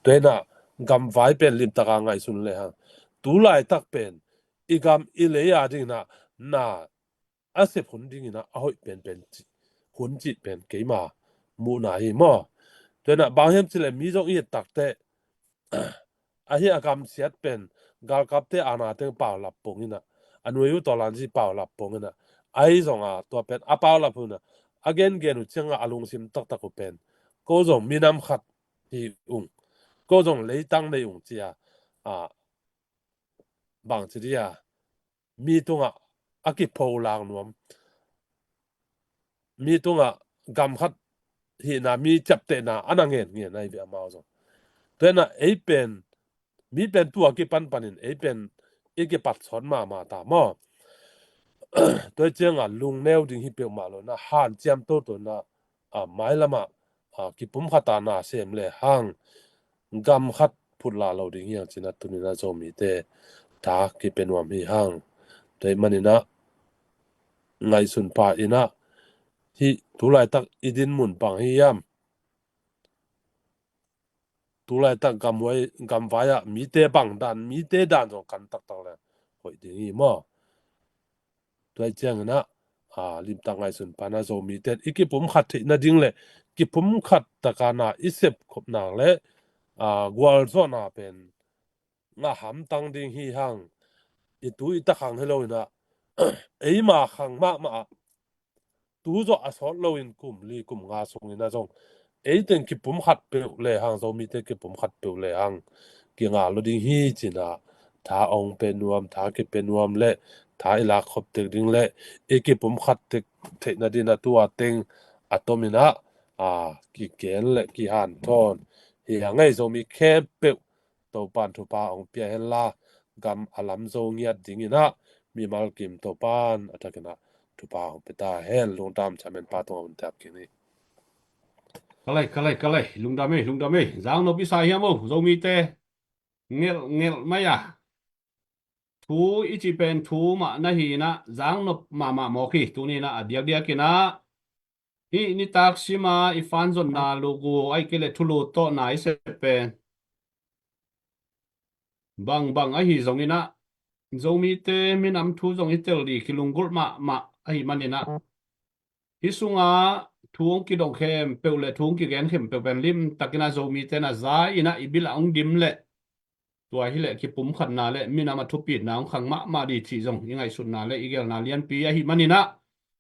Tuena gamvai pen limtaka ngaihsun le hang tulaitak pen i gam i lei a dingina na a sep hun dingina a hoih penpen hun cih pen keima muhna hi maw? Tuena bang hiam cileh mi zong i et takte ahi a gamsiat pen galkapte ana teng paulap pongina a nuai u tawlanzi paulap pongina Ahi zonga tua pen a paulap hun a, a gengen uh cianga a lungsim taktak uh pen, ko zong minam khat hi ung, ko zong leitang nei ung cia, a, bangci dia, mi tungah a kipholak nuam, mi tungah gam khat hihna, mi ciaptehna a na ngen ngen ahi ve amau zong. Tuena ei pen, mi pen tua kipan panin ei pen i kipat sawt mahmah ta maw? Tua cianga lungneu ding hi peuhmah lo na, hanciam toto na, a, mailamah, a, kipumkhata na sem le hang gam khat phutla lo ding hiang cina tunina Zomite tha kipia nuam hi hang. Tua hi manina ngaihsun pha ina, hi tulaitak i din mun bang hi hiam? Tulaitak gamvai, gamvai ah mite bang dan, mite dan zong kan taktak le hoih ding hi maw? Tua hi ciangina, a, limtak ngaihsun pana Zomite i kipumkhat theih nading le kipumkhat takana i sepkhop nak le, a, gualzawhna pen ngah hamtang ding hi hang. I tu i ta khang hi lo ina, eima khang mahmah ah tu zawh a sawt loin kum li kum nga sungina zong ei teng kipumkhat peuh le hang, Zomite kipumkhat peuh le hang kinga lo ding hi cina tha ong pe nuam, tha kipe nuam le tha i lakkhop tek ding le i kipumkhat tek theih nadina tua teng a tomina, a, kigen le kihanthawn hi hang ei. Zomi khempeuh Topan thupha hong pia henla, gam a lam zo ngiat dingina mimal kim Topan a takina thupha hong pia ta hen. Lungdam, chairman pa tungah hun tep kini. Kalai, kalai, kalai. Lungdam ei, lungdam ei. Zang nop i sa hiam o, Zomite? Ngelh, ngelh mai a. Thu i ci pen thu mah na hi ina, zang nop mahmah mawk hi. Tunina a diakdiak ina, hih nitak sima i fan zonna lugu ai kei le thulu tawhna i sep pen bangbang ahi zongina, Zomite minam thu zong i tel di kilunggulh mahmah ahi manina, hih sunga thu hong kidong khempeuh le thu hong kigen khempeuh pen limtakina Zomite na za ina i bil a hong dim le tua hileh kipumkhatna le minam a thupitna hong khang mahmah di cih zong i ngaihsutna le i gelna lianpi ahi manina,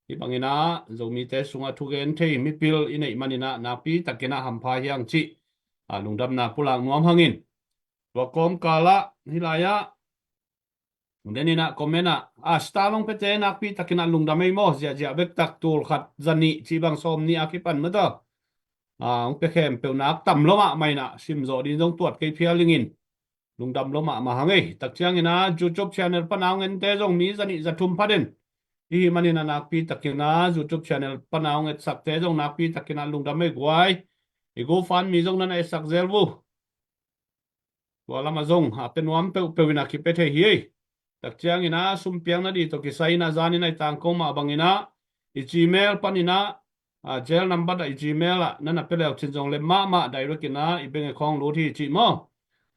hih bangina Zomite sunga thugen thei mipil i neih manina nakpi takina hampha hiang cih, a, lungdamna pulak nuam hangin. Tua kawmkalah hih lai-ah denina comment ah, a, star long pete nakpi takina lungdam ei maw, ziahziah bektak tul khat zanih cih bang sawm nih a kipan mata, a, hong pia khempeuh nak tam lo mahmah ina, simzawh din zong tuat kei phial dingin lungdam lo mahmah hang ei. Tak ciangina YouTube channel pana hong ente zong mi zanih zathum phaden ihi manina nakpi takina YouTube channel pana hong etsakte zong nakpi takina lungdam ei guai. I GoFundMe zong nana etsak zel vu. Tua lama zong a pe nuam peuhpeuh ina kipe thei hi ei. Tak ciangina sumpiang na di tawh kisai ina zanin ai tangko mah bangina i Gmail panina, a, jail number ah i Gmail ah nana pe leu cin zong le mahmah direct ina i bank account lut hi cih maw?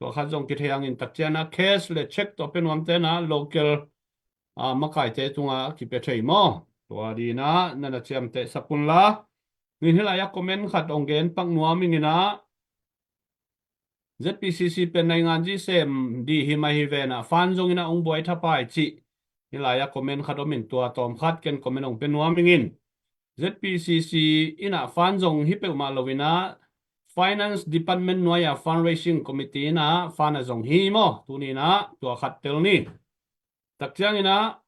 Tua khat zong kithei hangin tak ciangina cash le check tawh pe nuamte na local, a, makaite tunga kipe thei maw? Tua dina nana ciamteh sak unla. Nin hilai-a comment khat ong gen pak nuam ingina, ZPCC pen naingan zi sem di hi mai hi vena, fan zongina ong buai thapai cih hilai-a comment khat om in tua tawm khat ken comment ong pe nuam ingin. ZPCC ina fan zong hi peuhmah loina Finance Department nuai-a Fundraising Committee ina fan a zong hi maw? Tunina tua khat tel ni. Tak ciangina,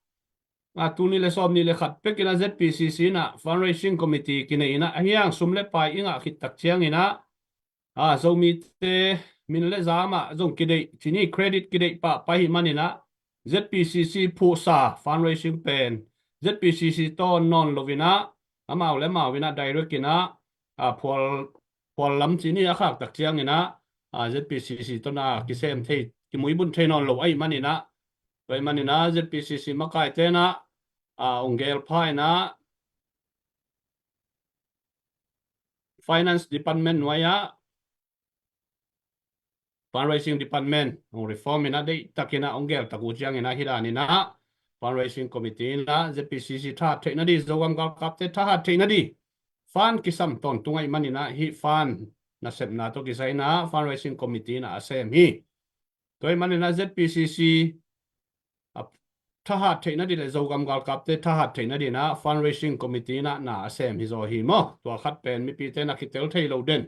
a, tuni le sawm nih le khat pekina ZPCC ina Fundraising Committee kinei ina a hiang sum le pai i ngah khit tak ciangina, a, Zomite min le zama zong kideih cini credit kideih pahpah hi manina ZPCC phuhsa fundraising pen ZPCC tawn nawn lovina amau le amau ina direct ina, a, phual, phual lam cini a khak tak ciangina, a, ZPCC tawna kisem thei, kimuibun thei nawn lo ahi manina, tua hi manina ZPCC makaite na, a, ong gelpha ina Finance Department nuai-a Fundraising Department ong reform ina deih takina ong gel tak uh ciangina hi danina Fundraising Committee ina ZPCC thahat theihna di, Zogam galkapte thahat theihna di fan kisam tawntung ahi manina hih fan nasepna tawh kisai ina Fundraising Committee ina a sem hi. Tua hi manina ZPCC a, thahat theihna dih le Zogam galkapte thahat theihna dih na fundraising committee na na a sem hi zaw hi maw. Tua khat pen mipite na kitel thei lo den.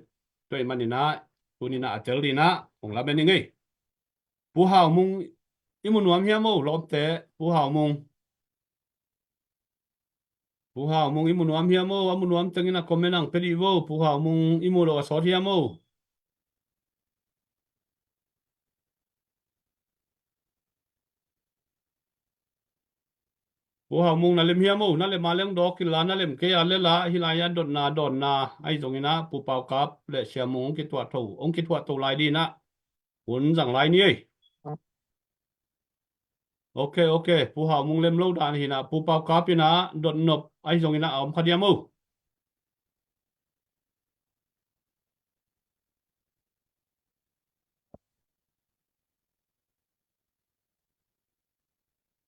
Tua ih maninah tuninah a tel dinah hong lamen i ngei. Pu Hau Mung i mu nuam hiam o lawmte? Pu Hau Mung. Pu Hau Mung i mu nuam hiam o? A mu nuam tengin a comment ang pia dih vo. Pu Hau Mung i mu lo a sawt hiam o? Pu Hau Mung na lem hiam o? Na lem a leng dawk inla, na lem kei a lela hih lai-ah dotna dawnna ahi zonginah Pu Pau Kap le Sia Mung hong kithuah tho, hong kithuah tho lai dinah hun zang lai ni ei. Ok, ok. Pu Hau Mung lem lo dan hinah Pu Pau Kap inah dotnop ahi zonginah a om kha diam o?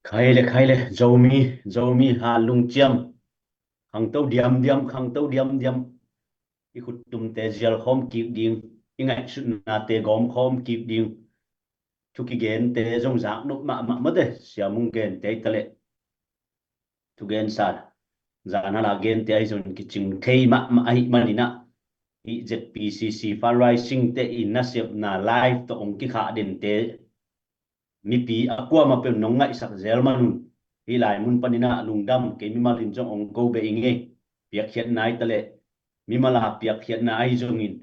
Khai le, khai le, Zomi, Zomi ha lungciam. Khangto diamdiam, khangto diamdiam. I khuttumte zialkhawm kik ding, i ngaihsutnate gawmkhawm kik ding. Thu kigente zong zaknop mahmah mate, Sia Mung gente i taleh. Thugensa zan hala gente ahi zongin kicing thei mahmah ahi maninah. I Z P C C fundraising te i nasepna live tawh hong kikhah dente mipi a kuamah peuh nong ngaihsak zel manun hih lai mun paninah lungdam kei mimal in zong hong ko beh i ngei. Piakkhiatna i taleh mimal a piakkhiatna ahi zongin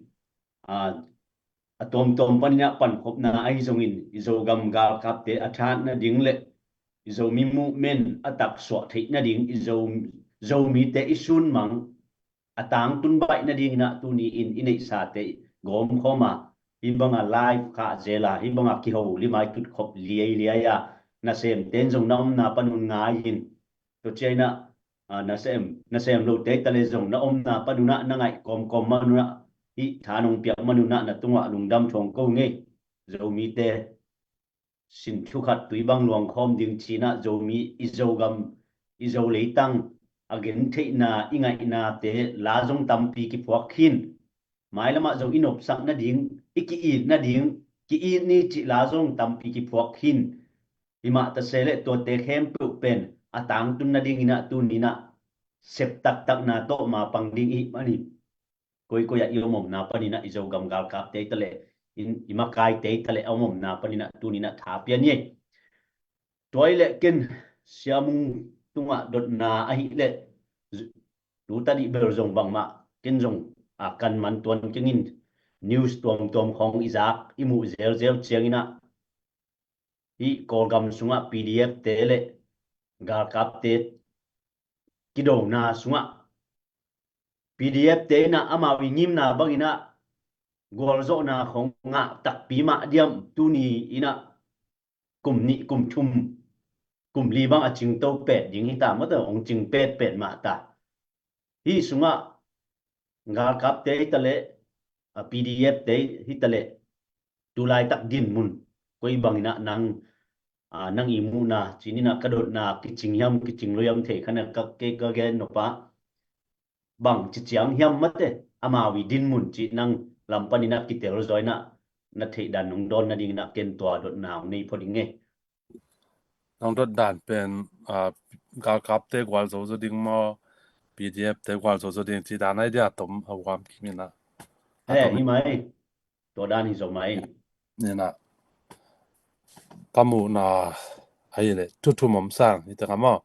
a, a tuamtuam paninah pankhopna ahi zongin i Zogam galkapte a thahat nading le i Zomi movement a taksuah theih nading i Zo, Zomite i sunmang a tangtun baih nadinginah tuni in i neihsate gawmkhawma hih banga live khah zela hih banga kiho limai tutkhop liailiai a nasemten zong na omna panun ngai in. Tua ciainah a, nasem, nasem lote tale zong na omna panunah na ngaih kawmkawm manunah hih tha nong piak manunah na tungah lungdam thong ko ngei. Zomite sin thukhat tui bang luangkhawm ding cinah Zomi i Zogam i Zo leitang a gentheihna i ngaihnate la zong tampi kiphuak khin. Mailamah zong i nopsak nading i ki-it nading ki-it ni cih la zong tampi kiphuak khin. Himah tase le tuate khempeuh pen a tangtun nadinginah tuninah sep taktakna tawh mapang ding i hih manin koikoi ah i om omna paninah i Zogam galkapte i taleh i makaite i taleh a om omna paninah tuninah tha pia ni. Tua i leh ken Sia Mung tungah dotna ahih leh tuta dih bel zong bangmah ken zong a kan man tuan kengin news tuamtuam khawng i zak i muh zelzel cianginah hih Kawlgam sungah P D F te le galkapte kidona sungah P D F te inah amau i ngimna banginah gualzawhna khong ngah takpi mah diam? Tuni inah kum nih kum thum kum li bang a cingto pet ding hita mawte, hong cing petpet mah ta. Hih sungah galkapte hitaleh a P D F te hitaleh tulaitak dinmun koi banginah nang a, nang i muhna cininah ka dotna kicing hiam kicing lo hiam thei khanah ka kei ka gen nopa bang ciciang hiam mate amau i dinmun cih nang lam paninah kitel zawinah na theihdan nong dawn nadinginah ken tua dotna hong nei phot i ngei. Nang dotdan pen a, galkapte gualzo zo ding maw, P D F te gualzo zo ding cih dan ai dia tom a guam kiminah. He hi mai. Tua dan hi zo mai. Inah ka muhna ahi le thuthum om sang hi teka maw?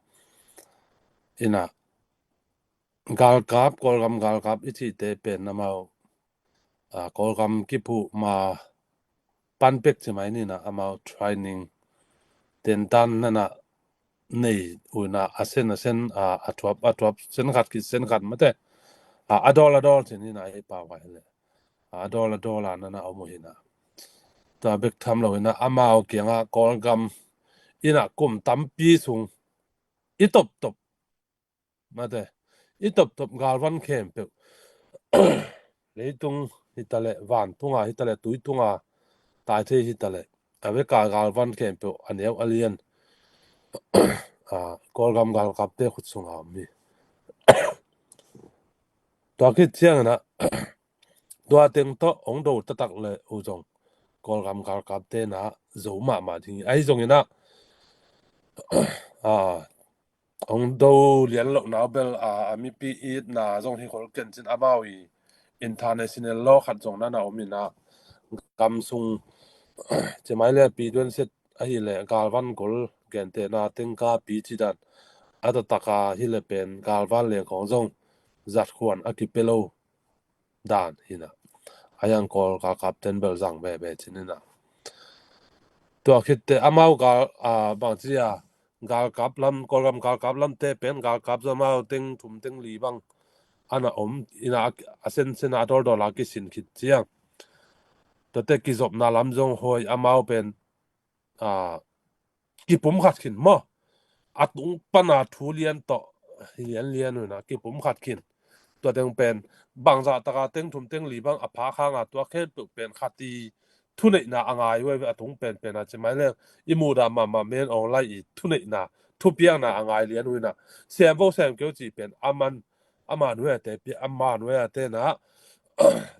Inah galkap, Kawlgam galkap i cihte pen amau a, Kawlgam kiphuh ma panpek ci mai ninah amau training tentan nanah nei unah a sen a sen a, a thuap a thuap sen khat kit sen khat mate a, a dawl a dawl ci ninah ei pau vai le a dawl a dawl a nanah om uh hinah. Tua bek tham lo hinah amau kiangah Kawlgam inah kum tampi sung i toptop mate i toptop galvan khempeuh leitung hitaleh vantunga hitaleh tuitunga taithei hitaleh a veka galvan khempeuh a neu a lian a, Kawlgam galkapte khut sunga om hi. Tua khit cianginah tua teng tawh hong do taktak le uh zong Kawlgam galkapte na zo mahmah ding hi. Ahi zonginah a, hong do lian lohna bel a, a mipi itna zong hi khol ken cin amau i international law khat zong nana om ina kam sung cimai le pi duan set ahi le galvan gol gentehna tengka pi ci dan a taktak a hi le pen galvan le kong zong zat khuan a kipe lo dan hina. A yang kol galkap ten bel zang veve cin ina. Tua khitte amau gal a bang ci a galkap lam, Kawlgam galkap lamte pen galkap zong amau teng thum teng li bang ana om ina a sen sen a dol dol a kisin khit ciang. Tuate kizopna lam zong hoi amau pen a kipum khat khin maw. A tung pana thu lian tawh lian lian una kipum khat khin. Tua teng pen bangzah taka teng thum teng li bang a phak hanga tua khempeuh pen khat i thuneihna a ngai uh a tung pen pen a cimai leng i mudah mahmah men awng lai i thuneihna thupiakna a ngai lian uh ina sem vo sem keu cih pen a man ama nuai a te pi ama nuai a te na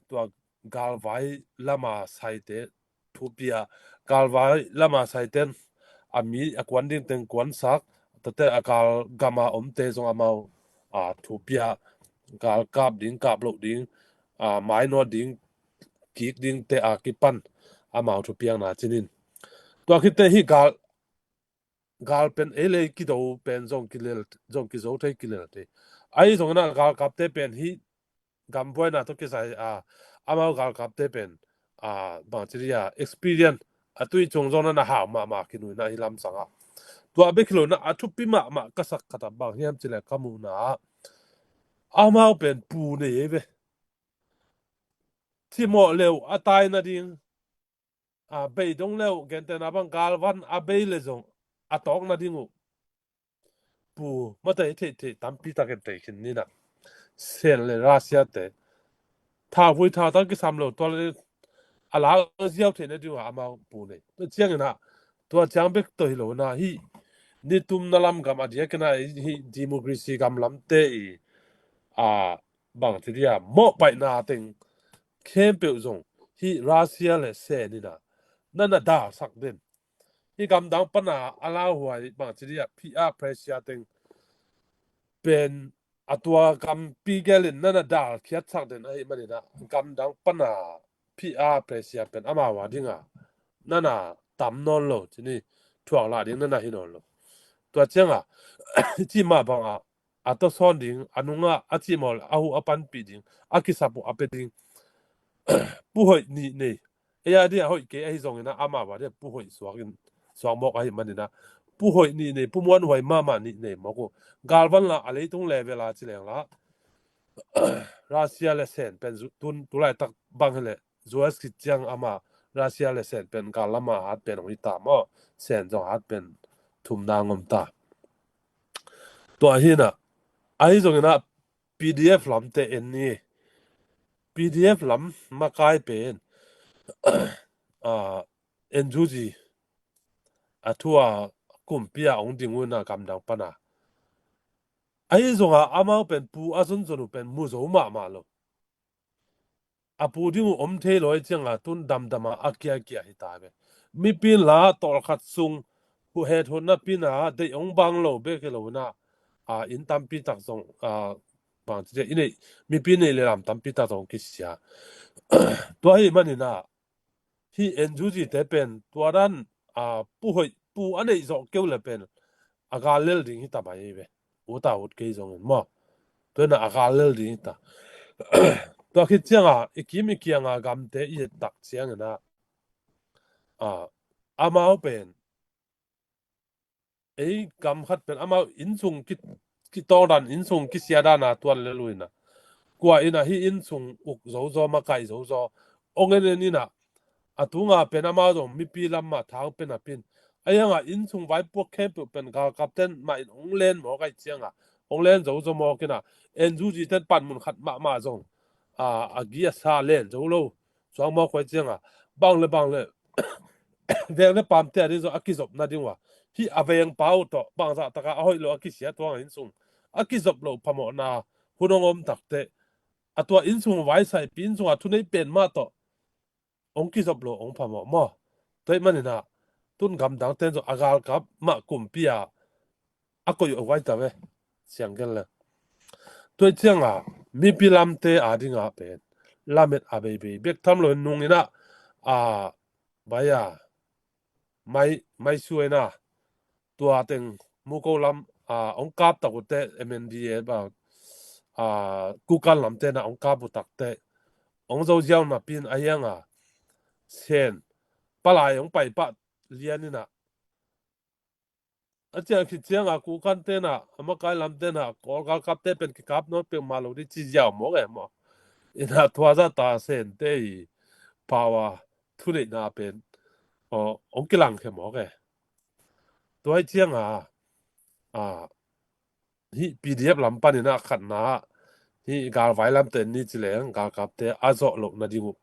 tua galvai lama saite thupia galvai lama saiten a mi a kuan ding teng kuansak tate a gal gama omte zong amau a thupia gal kap ding kap loh ding a mainawt ding kik ding te a kipan amau thupiakna cinin. Tua khitte hi gal gal pen ei le kido pen zong kilel zong kizo thei kilel thei. Ahi zongina galkapte pen hi gambuaina tawh kisai a amau galkapte pen a bangci dia experience a tui cung zong nana hau mahmah kinuina hi lamsanga. Tua bek hilona a thupi mahmah ka sak khatah bang hiam cile ka muhna ah amau pen pu nei ei ve. Thimawh leu a tai nading a bei dong leu gentehna bang galvan a bei le zong a tawk nading uh pu matei theihtheih tampi takin tei khin nina. Sen le Russia te thauvui thautang kisam lo tual a la ziau theih nading uh a amau pu nei. Tua ciangina tua ciang bek tawh hi lo na hi nitumna lam gam a diakina hi democracy gam lamte i a bangci dia mawhpaihna teng khempeuh zong hi Russia le senina nana dalsak den. Hi gamdang pana a lauhuai bangci dia P R pressure teng pen a tua gampi gelin nana dalkhiatsak den ahi manina gamdang pana P R pressure pen amau a dinga nana tam nawn lo cini thuak lah ding nana hi nawn lo. Tua cianga cima banga a tawsawn ding a nunga a cimawh le a hu a panpih ding a kisap uh a pe ding puhoih nih nei. Ei a dia hoih kei ahi zongina amau a dia puhoih suakin suak mawk ahi manina puhoih nih nei pumuan huai mahmah nih nei mawk uh. Galvan la a leitung level a cileng la Russia le sen pen tun tulaitak bang hile U S kiciang ama Russia le sen pen gal lama hat pen hong hi ta maw. Sen zong hat pen thumna ngom ta. Tua hina ahi zongina P D F lamte en ni. P D F lam makai pen a N U G a thu a kumpi a hong ding una gamdang pana ahi zonga amau pen pu a zonzon uh pen mu zo mahmah lo. A pu ding uh om thei lo ahi cianga tun damdama a kiakia hi ta ve. Mipin la tawlkhat sung huhet hotna pina deih hong bang lo bek hi lo na a inn tampi tak zong a bangci dia i neih mipi neih le lam tampi tak zong kisia. Tua hi manina hi N U G te pen tua dan a puhoih pu a neih zawh keu le pen a gal lel ding hi ta mai hi ve. Uta ut kei zongin maw tuina a gal lel ding hi ta. Tua khit cianga i kim i kianga gamte i et tak ciangina a amau pen ei gam khat pen amau innsung kitawng dan innsung kisia dana tuan le luina kua ina hi innsung uk zozo makaih zozo ong en en ina a tunga pen amau zong mipi lamah thang pen a pin a ianga innsung vaipuak khempeuh pen galkapten mah in ong len mawk aih cianga ong len zozo mawk ina N U G ten panmun khat mahmah zong a gi a sa len zo lo. Suang mawk huai cianga bang le bang le veng le pamte a ding zong a kizopna ding uh a hi a veng pau tawh bangzah taka a hoih lo a kisia tuanga innsung a kizop lo phamawhna hun hong om takte a tua innsung vaisaipi innsung a thunei pen mah tawh ong kizop lo ong phamawh maw. Tua ih manina tun gamdang ten zong a galkap mah kumpi a a koih uh vai ta ve. Siang gen le. Tua cianga mipi lamte a dinga pen lamet a beibei bek tham lo nung ina a bai a mai mai suaina tua teng muko lam a ong kap tak ute M N D A ba a kukan lamte na ong kap utakte ong zo ziau na pin a hianga sen palai ong pai pah lian ina a ciang khit cianga kukan tena a makai lam tena Kawl galkapte pen kikap nawn peuhmah lo ding ci ziau mawk e maw? Ina tua zata sente i pau a thuneihna pen ong kilangkhe mawk e. Tua hi cianga a hih P D F lam panin a khatna hih galvai lamte ni ci leng galkapte a zawh loh nading uh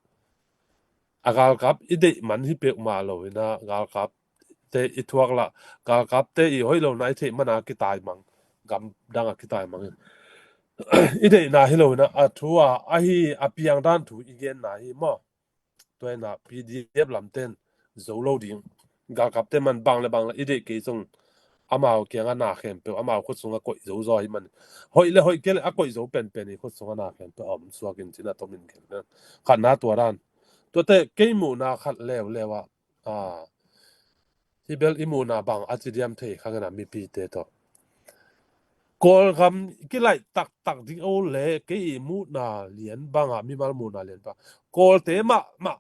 a galkap i deih man hi peuhmah lo ina galkapte i thuak lah galkapte i hoih lohna i theih mana kitaimang gamdang a kitaimang in i deihna hi lo ina a thu a ahi a piang dan thu i genna hi maw? Tua ina P D F lamten zo lo ding galkapte man bang le bang le i deih kei zong amau kianga na khempeuh amau khut sunga koih zo zaw hi man hoih le hoih kei le a koih zo penpen i khut sunga na khempeuh a om suakin cina tomin khen khatna tua dan tuate kei muhna khat leuleu ah a hi bel i muhna bang a ci diam thei khangena mipite tawh Kawlgam kilaih taktak ding o le kei i muhna lian banga mimal muhna lian bang Kawlte mahmah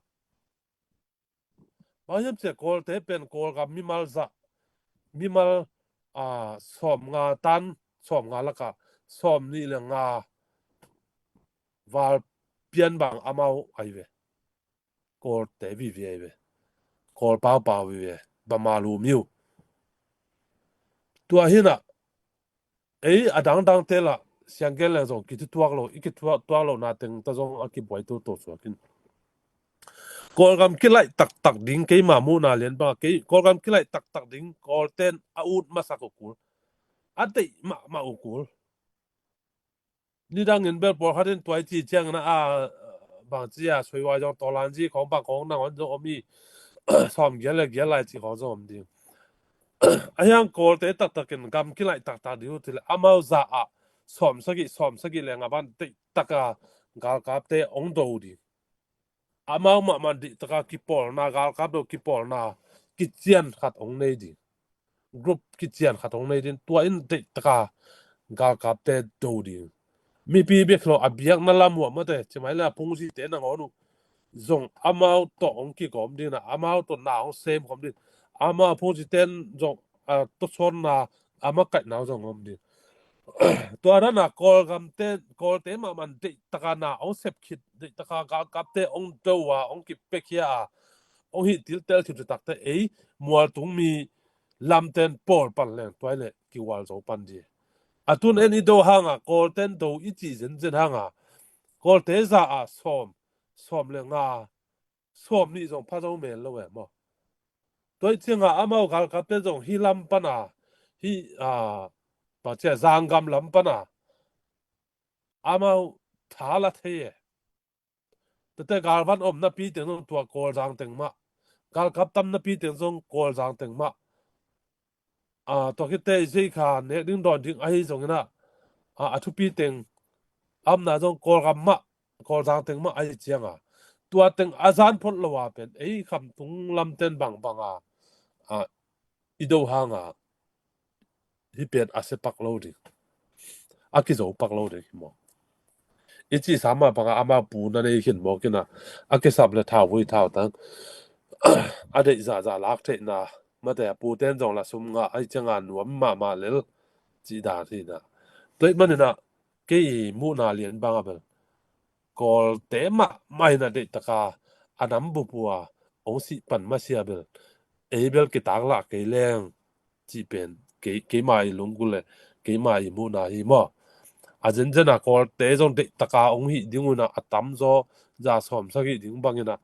bang hiam cia Kawlte pen Kawlgam mimal zah mimal a sawm nga tan sawm nga laka sawm nih le nga val pian bang amau ai ve. Kawlte vivi ai ve. Kawl paupau vivi ai bama lu miu tua hina ei a dangdang te lah siangkel le zong kitutuak lo i kitutuak lo na teng ta zong a kibuai toto suakin Kawlgam kilaih taktak ding keima muhna lian banga kei Kawlgam kilaih taktak ding Kawlten a ut masak uh kul a deih mahmah uh kul. Nidangin bel pawlkhat in tuai ci ciangin a bangci a suaiwai zong tawlanzi khawng bang khawng nangawn zong om i sawm gial le gial lai ci khawng zong om ding. A hiang Kawlte taktakin gam kilaih taktak ding uh tile amau za ah sawm sagih sawm sagih le nga ban deih taka galkapte ong do ding. Amau mahmah deih taka kipawlna galkap do kipawlna kician khat ong nei ding. Group kician khat ong nei ding tua in deih taka galkapte do ding. Mipi bek lo a biakna lam uh a mate cimai le a phungzite nangawn uh zong amau tawh ong kigawm ding na amau tawh na ong sem khawm ding amau phungziten zong a tawsawnna a makaihna uh zong om ding. Tua dana Kawlgamte Kawlte mahmah deih taka na ong sep khit deih taka galkapte ong do a ong kipekhia a ong hih tiltel thimsitakte ei mualtung mi lamten pawl pan leng tuai le kiual zo pan di. A tun en i do hanga Kawlten do i cih zenzen hanga Kawlte za a sawm sawm le nga sawm nih zong pha zo mel lo e maw? Tua i cianga amau galkapte zong hi lam pana hi a pacia zanggam lam pana amau tha la thei e. Tete galvan om napi teng zong tua Kawlzang teng mah galkap tam napi teng zong Kawlzang teng mah. A tua khite i zei kha nek ding dawn ding ahi zongin a a thupi teng amna zong Kawlgam mah Kawlzang teng mah ahi cianga tua teng a zan phot lo a pen ei khamtung lamten bangbanga a i do hanga hi pen a se pak lo ding a kizo pak lo ding hi maw? I cihsa mah banga amau pu na nei khin mawkina a kisap le thauvui thautang a deih zahzah lak theihna mate a puten zong la sum ngah ahi cianga nuam mahmah lel cih dan hina. Tua ih manina kei i muhna lian banga bel Kawlte mahmah hina deih taka a nam bupua ong sih pan masia bel ei bel kitak lah kei leng cih pen kei keima i lunggul le keima i muhna hi maw? A zenzen a Kawlte zong deih taka ong hih ding una a tamzaw za sawm sagih ding bangina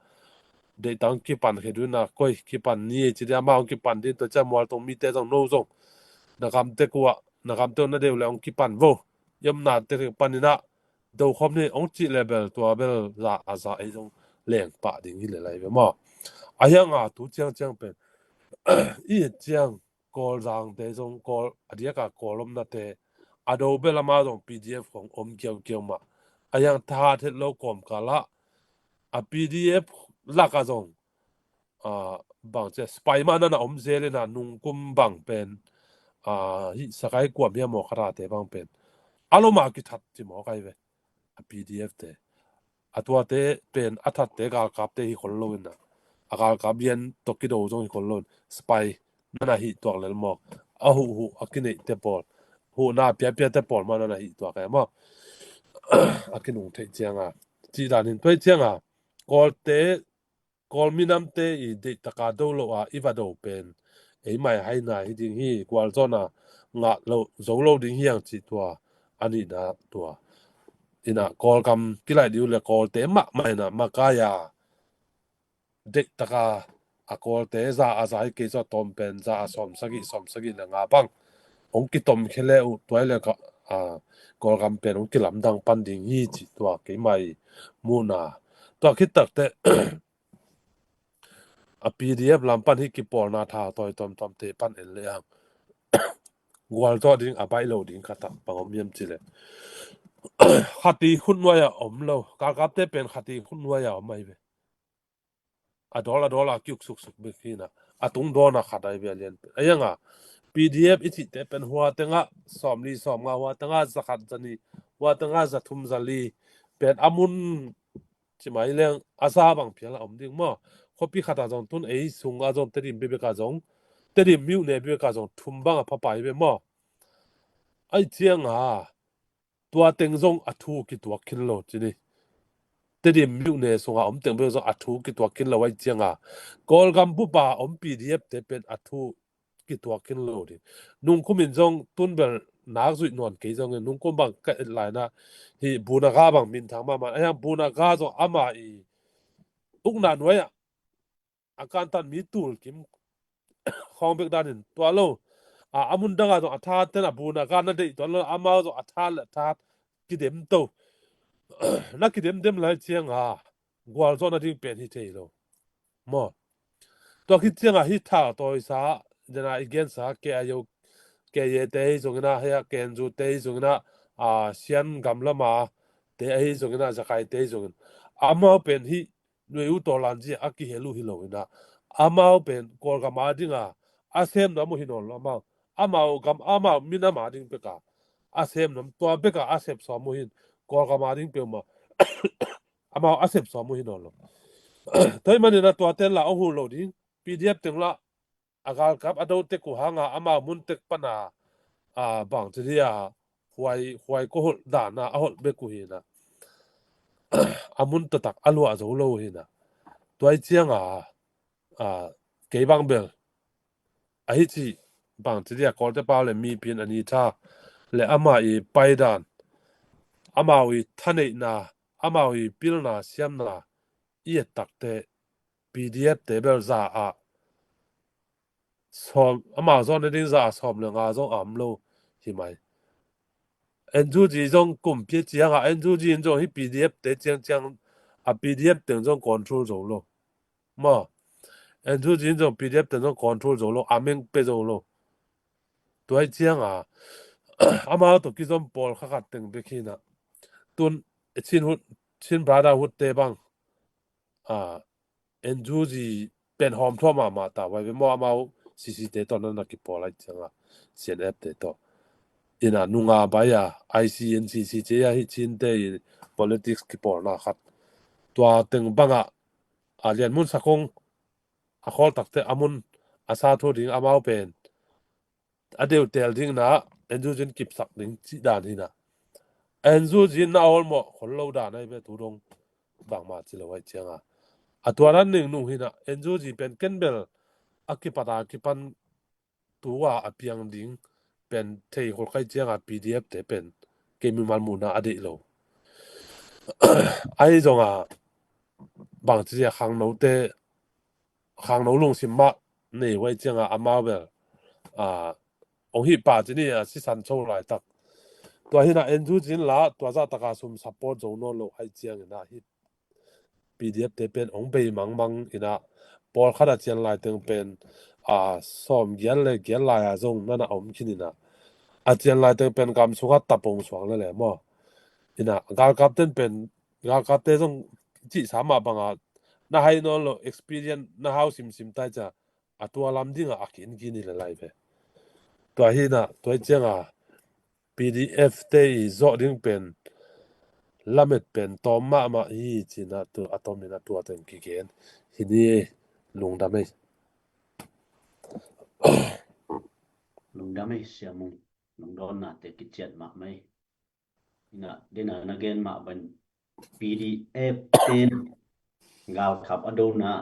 deih tang kipan khe duna koi kipan ni ci dia ma ong kipan din tua cia mualtung mite zong no zong na gamte kuah na gamte na deuh le ong kipan vo yom na te panina do khom ni ong cih le bel tua bel za a za ei zong leng pah ding hi le lai ve maw? A hianga tu ciang ciang pen I et ciang Kawlzangte zong Kawl a diaka Kawl omnate a do bel ama zong P D F khong om kiaukiau mah. A hiang tha het lo kawmkal ah a P D F lak ah zong bang cia spy mah nana om zel ina nungkum bang pen hi sakai kuam hiam maw khatate bang pen a loma kithat ci maw kai ve. A P D F te a tuate pen a thatte galkapte hi khol lo ina a galkap lian tawh kido zong hi khol lo in spy nana hi tuak lel maw a huhhuh a kineihte pawl huhna piapiate pawl mah nana hi tuak e maw a kinung theih cianga cih danin tuai cianga Kawlte Kawl minamte i deihtaka do lo a i va do pen ei mai haina hi ding hi gualzawhna ngah lo zo lo ding hiang cih tua a nihna tua ina Kawlgam kilaih dih uh le Kawlte mahmah ina makai a deihtaka a Kawlte za a za hi kei zaw tawm pen za a sawm sagih sawm sagih le nga bang hong kitom khia le uh tuai le Kawlgam pen hong kilamdang pan ding hi cih tua kei mai muhna tua khit takte a P D F lam pan hi kipawlna tha tawi tomtom te pan en le ang gualzawh ding a baih lo ding khatah bang om hiam cile khati khut nuai a om lo galkapte pen khati khut nuai a om ahi ve. A dawl a dawl a kiuk suksuk bek hina a tung dawn a khat ahi ve a lian pen a hianga P D F i cihte pen hua tengah sawmli sawmnga hua tengah zakhat zani hua tengah zathum zali pen a mun cimai leng a za bang phial a om ding maw khuapi khatah zong tun ei sunga zong Tedim bebeka zong Tedim miuhne beka zong thum bang a phapai ve maw. Ai cianga tua teng zong a thu kituak khin lo cini Tedim miuhne sunga om teng bek zong a thu kituak khin lo ai cianga Kawlgam bupa om P D F te pen a thu kituak khin lo ding. Nungkumin zong tunbel nak zuih nuan kei zongin nungkum bang ka et laina hi bunaga bang minthang mahmah a hiang bunaga zong ama i ukna nuai ah a kantan mi tul kim khawng bek danin tua lo a a mun danga zong a tha ten a bunaga na deih tuan lo amau zong a tha le a tha kidem to na kidemdem lai cianga gualzawhna ding pen hi thei lo maw. Tua khit cianga hi thal tawisa dena i gensa ke a yo ke ye te hi zongina hei a kenzu te hi zongina a sian gamlama te ahi zongina zakai te hi zongin amau pen hi nuai u tawlan zia a kihel uh hi lo ina amau pen Kawlgam a dinga a sem nuam uh hi nawn lo amau amau gam amau minam a ding peka a sem nuam tua peka a sep sawm uh hin Kawlgam a ding peuhmah amau a sep sawm uh hi nawn lo. Toi manina tua ten la ong hu lo ding P D F teng la a galkap a do tek uh hanga amau mun tek pana a bang ci dia huai huai ko holh dana a holh bek uh hina a mun tatak a luah zo lo hina. Tuai cianga a kei bang bel a hi ci bang ci dia Kawlte pau le mipin a ni tha le ama i paidan amau i thaneihna amau i pilna siamna i et takte P D F te bel za a sawm amau zawn na ding za a sawm le nga zong a om lo hi mai. N U G zong kumpi cianga N U G in zong hi P D F te ciangciang a P D F teng zong control zo lo maw. N U G in zong P D F teng zong control zo lo a meng pe zo lo. Tuai cianga amau tawh kizom pawl khakhat teng bek hina tun Chin hut Chin Brotherhood te bang a N U G pen hawm thuah mahmah ta vai ve maw amau C C te tawh nan a kipawl ai cianga C N F te tawh ina nunga bai a I C N C C ce a hi Chin te i politics kipawlna khat tua teng banga a lian mun sakong a khawl takte a mun a sa thu ding amau pen a deuh tel ding na N U G in kipsak ding cih dan hina N U G in na awlmawh khol lo dan ai ve tu dong bangmah ci lo ai cianga a tua nan ning nung hina N U G pen ken bel a kipat a kipan tua a piang ding pen thei khol kai cianga P D F te pen kei mimal muhna a deih lo. Ai zonga bang ci dia khangnote khangno lungsim mah nei huai cianga amau bel a ong hi pa ci ni a sisan cho laitak tua hina N U G in la tua zahtaka sum support zo nawn lo hai ciangina hi P D F te pen ong bei mangmang ina pawlkhat a cian lai teng pen a sawm giat le giat lai-a zong nana om khin inah, a cian laiteng pen gam sungah tapong suang lele maw? Inah galkapten pen, galkapte zong cihsa mah banga na hai nawn lo, experience na hau simsim tai cia, a tua lam dingah a kinkin hi le lai ve. Tua hinah tua hi cianga P D F te i zawh ding pen lamet pen tawm mahmah hi cinah tu a tomin a tua teng kigen hi ni. Lungdam ei. Lungdam ei Sia Mung. Lungdawnnate kiciat mahmah ei. Inah dena na gen mah ban P D F ten galkap a dona,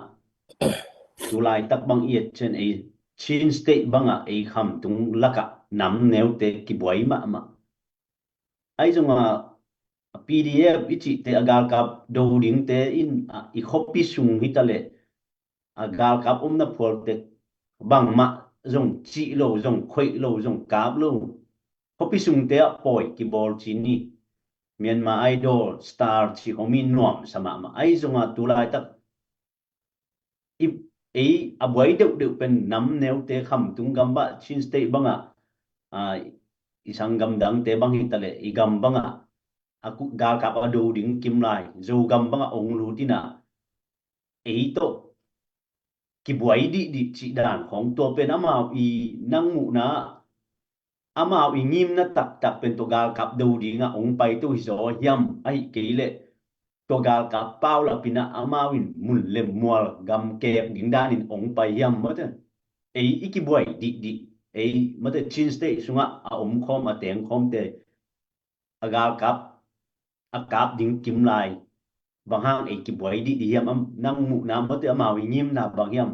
tulaitak bang i et cian ei Chin State bangah ei khamtung lakah nam neute kibuai mahmah. Ahi zonga P D F i cihte a galkap do dingte in a i khuapi sung hitaleh a galkap omna phualte bangmah zong cih lo, zong khoih lo, zong kap lo. Khuapi sungte ah pawi kibawl ci ni. Myanmar Idol star ci khong mi nuamsa mahmah. Ahi zonga tulaitak i, ei a buai deuhdeuh pen nam neute khamtung gambah Chin State bangah, a, i sanggam dangte bang hitaleh i gam bangah a ku-, galkap a do ding kimlai Zogam bangah ong lut inah ei tawh kibuai dihdih cih dan khong tua pen amau i nang muhna, amau i ngimna taktak pen tua galkap do dingah ong paito hizaw hiam, ahi kei leh tua galkap paulap inah amau in mun le mual gam kep ding danin ong pai hiam mate. Ei i kibuai dihdih, ei mate Chin State sungah a omkhawm a tengkhawmte a galkap a kap ding kimlai bang hang ei kibuai dihdih hiam, am, nang muhna mate amau i ngimna bang hiam,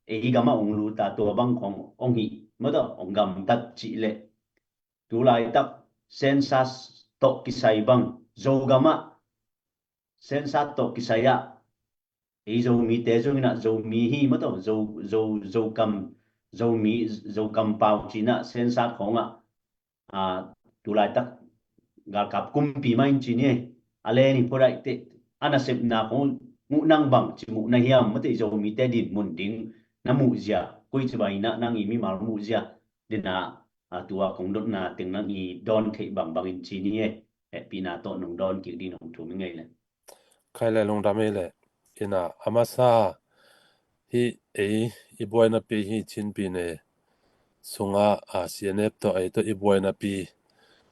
ei gamah ong luta tua bang khong ong hih mate ong gamtat cih leh tulaitak census tawh kisai bang Zogamah census tawh kisai ah ei Zomite zong inah Zomi hi mataw, Zo, Zo, Zokam, Zomi, Zokam pau cinah census khongah, a, tulaitak galkap kumpi mah in ci ni. A len hi phudaihte a nasepna khong muh nang bang ci muh na hiam mate, Zomite dinmun ding na muhzia koi ci bang inah nang i mimal muhzia dena, a, tua kong dotna teng nang i dawn theih bangbangin ci ni e. Hehpihna tawh nong dawn kik ding nong thum i ngei le. Khai le lungdam ei le. Ina a masa hi ei i buainapi hi Chin Pyine sunga, a, C N F tawh ei tawh i buainapi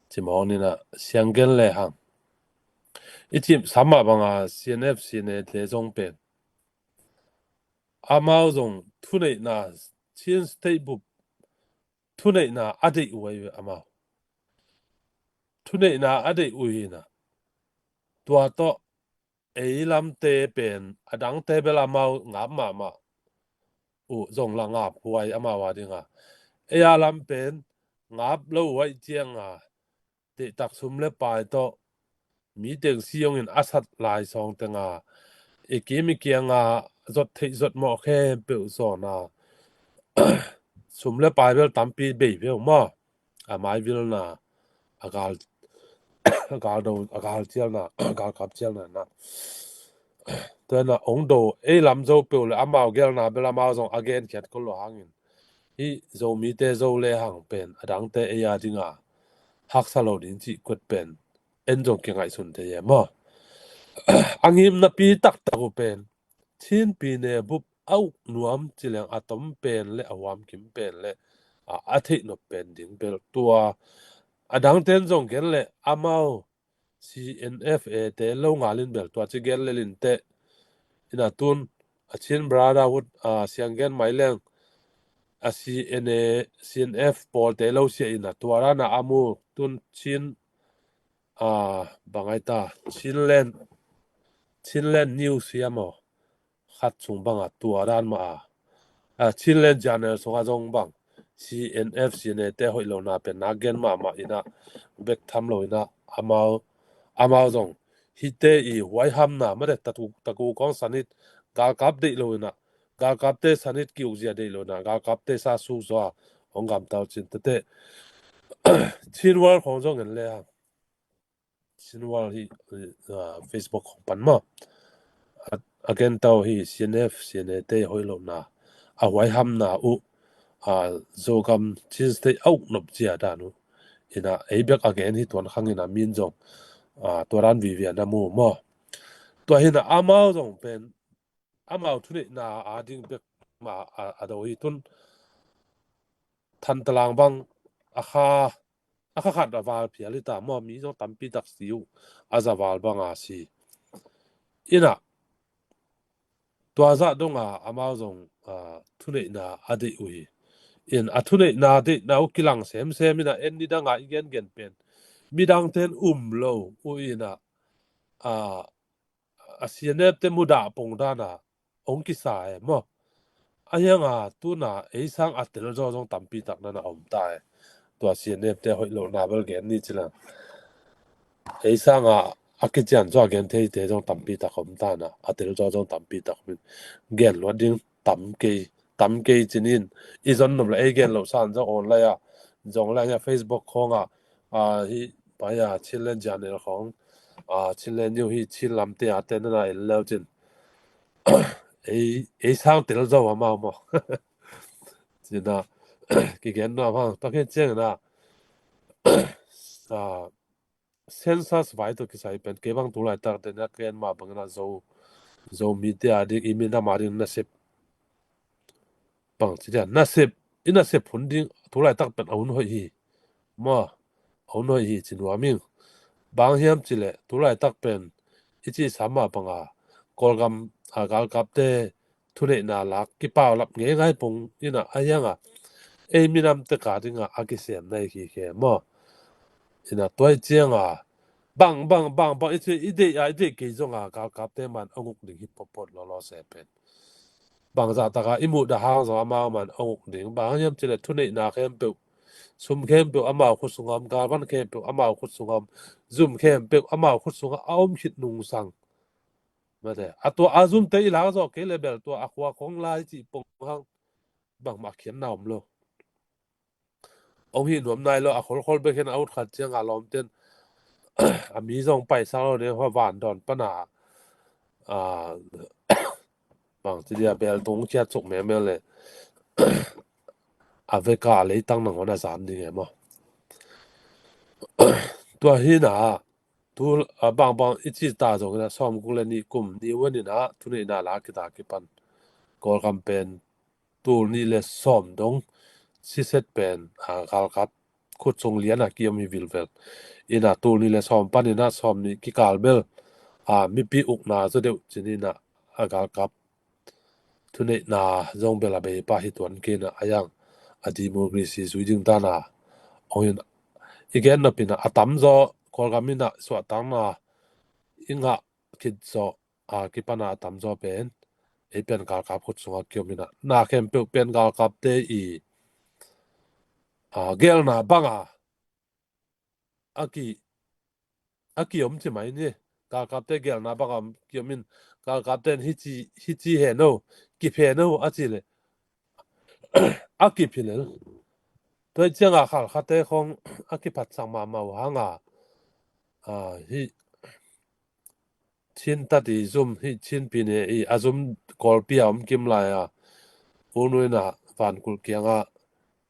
ci mawng nina siang gen le hang. I cih sam mah banga C N F C N A te zong pen amau zong thuneihna Chin State bup thuneihna a deih uh ahi ve amau. Thuneihna a deih uh hina. Tua tawh ei lamte pen a dangte bel amau ngap mahmah uh zong la ngap huai amau a dinga. Ei a lam pen ngap lo huai cianga teh tak sum le pai tawh mi teng si hongin a sat lai sawng tenga i kim i kianga zot theih zot mawh khempeuh zawna sum le pai bel tampi bei veu maw? A mai vilna, a gal, a gal do, a gal cialna, a gal kap cialna na. Tuana ong do ei lam zo peuh le amau gelna bel amau zong a gen khiat ko lo hangin hi Zomite zo le hang pen a dangte ei a dinga haksa lo ding cih kuat pen en zong kingaihsun thei e maw? A ngimnapi taktak uh pen Chin Pyine bup a uk nuam ci leng a tom pen le a huam kim pen le a, a theih nop pen ding bel tua a dangten zong gen le amau C N F A te lo ngalin bel tua ci gen le linte ina tun a Chin Brotherhood a siang gen mai leng a C N A, C N F pawlte lo sia ina tua rana a mu tun Chin, a, bangai ta Chinland, Chinland News hiam aw khat sung banga tua dan mah a, a, Chinland Journal sunga zong bang C N F C N A te hoih lona pen nak gen mahmah ina bek tham lo ina amau, amau zong hite i huaihamna mate tatu, taku kong sanit galkap deih lo ina galkapte sanit kiukzia deih lo ina galkapte sa suk zaw a hong gamtau cin tete Chin World khong zong en le hang Chin World hi, a, Facebook khong pan maw? A, a gen tau hi C N F, C N A te hoih lona a huaihamna uh a, Zogam Chin State a uk nop cia dan uh. Ina ei bek a gen hi tuan khang ina min zong, a, tua dan vivi a na mu maw. Tua hina amau zong pen amau thuneihna a ding bek ma a, a do hi tun Thantalang bang a kha a kha khat a val phial hi ta maw, mi zong tampi tak si uh a za val bang a si. Ina tua zah dong a amau zong, a, thuneihna a deih uh hi. In a thuneihna deihna uh kilang semsem ina en nidang a i gengen pen midang ten um lo uh ina, a, a C N F te mudah pong dan a hong kisa e maw. A hiang a tuna ei sang a tel zaw zong tampi tak nana om ta e. Tua C N F te hoih lo na bel gen ni ci la. Ei sang a a kician zaw a gen thei te zong tampi tak om ta na, a tel zaw zong tampi tak om in gen luat ding tam kei, tam kei cin in i zon nop la ei gen lo san zong online a, zong lai a Facebook khong a, a, hi pai a Chinland Journal khong, a, Chinland News hi Chin lam te a te nana en lo cin. Ei, ei sang tel zo a mau maw. Cina, kigen nuam hang, tua khen ciang na, a, census vai to kisai pen, kei bang tu laitak te na ken ma bang na zo, zo mi te a ding, i mi na ma ding na sep. Bang ci dia, na sep, i na sep hun ding, tu laitak pen a hun hoih hi. Maw, a hun hoih hi ci nuam ing. Bang hiam ci le, tu laitak pen, i ci sa ma bang a, Kawlgam, a, galkap te, thuneihna lak, kipau lap ngei ngai pong, ina a hiang a, ei minam te ka ding a, a kisem nai khi khe maw. Ina tua i ciang a, bang, bang, bang, bang, i ci, i deih a, i deih kei zong a, galkap te man a nguk ding hi popot lo lo se pen. Bang zah tak a, i muh da hang zong a mau man a nguk ding. Bang hiam ci le thuneihna khempeuh, sum khempeuh, a mau khut sung a om, galvan khempeuh, a mau khut sung a om, zum khempeuh, a mau khut sung a, a om khit nung sang. Mate, a tua a zum te i lak zawh kei le bel tua a khua khong lai cih pong hang bangmah khiatna om lo. Ong hi nuam nai lo, a kholkhol bek hin a ut khat ciang a lawm ten a mi zong paisak lo ne, hua van dawn pana, a, bang ci dia bel tung khiat suk meme le a veka a leitang nangawn a zan ding e maw. Tua hi na, tu, a, bangbang i ci ta zong ina sawm guk le nih kum ni wan ina thuneihna la kita kipan Kawlgam pen tul nih le sawm dong siset pen, a, galkap khut sung lian a kiom hi vilvel. Ina tul nih le sawm pan ina sawm nih kikal bel, a, mipi ukna zaw deuh cin ina a galkap thuneihna zong bel a bei pah hi tuan kei na a yang a democracy zui ding dan a ong in i gen nop ina a tam zaw Kawlgam ina suahtakna i ngah khit zaw a kipan a a tam zaw pen ei pen galkap khut sung a kiom ina na khempeuh pen galkap te i, a, gelna bang a a ki, a kiom ci mai ni. Galkap te gelna bang a kiom in galkap ten hici, hici he no, kip he no a ci le a kip hi lel. Tua ciang a Khalkha te khong a kiphatsak mahmah uh hang a, a, hi Chin tat i zum hi Chin pi ne i a zum Kawlpi a om kim lai a, u nu ina vankulh kiang a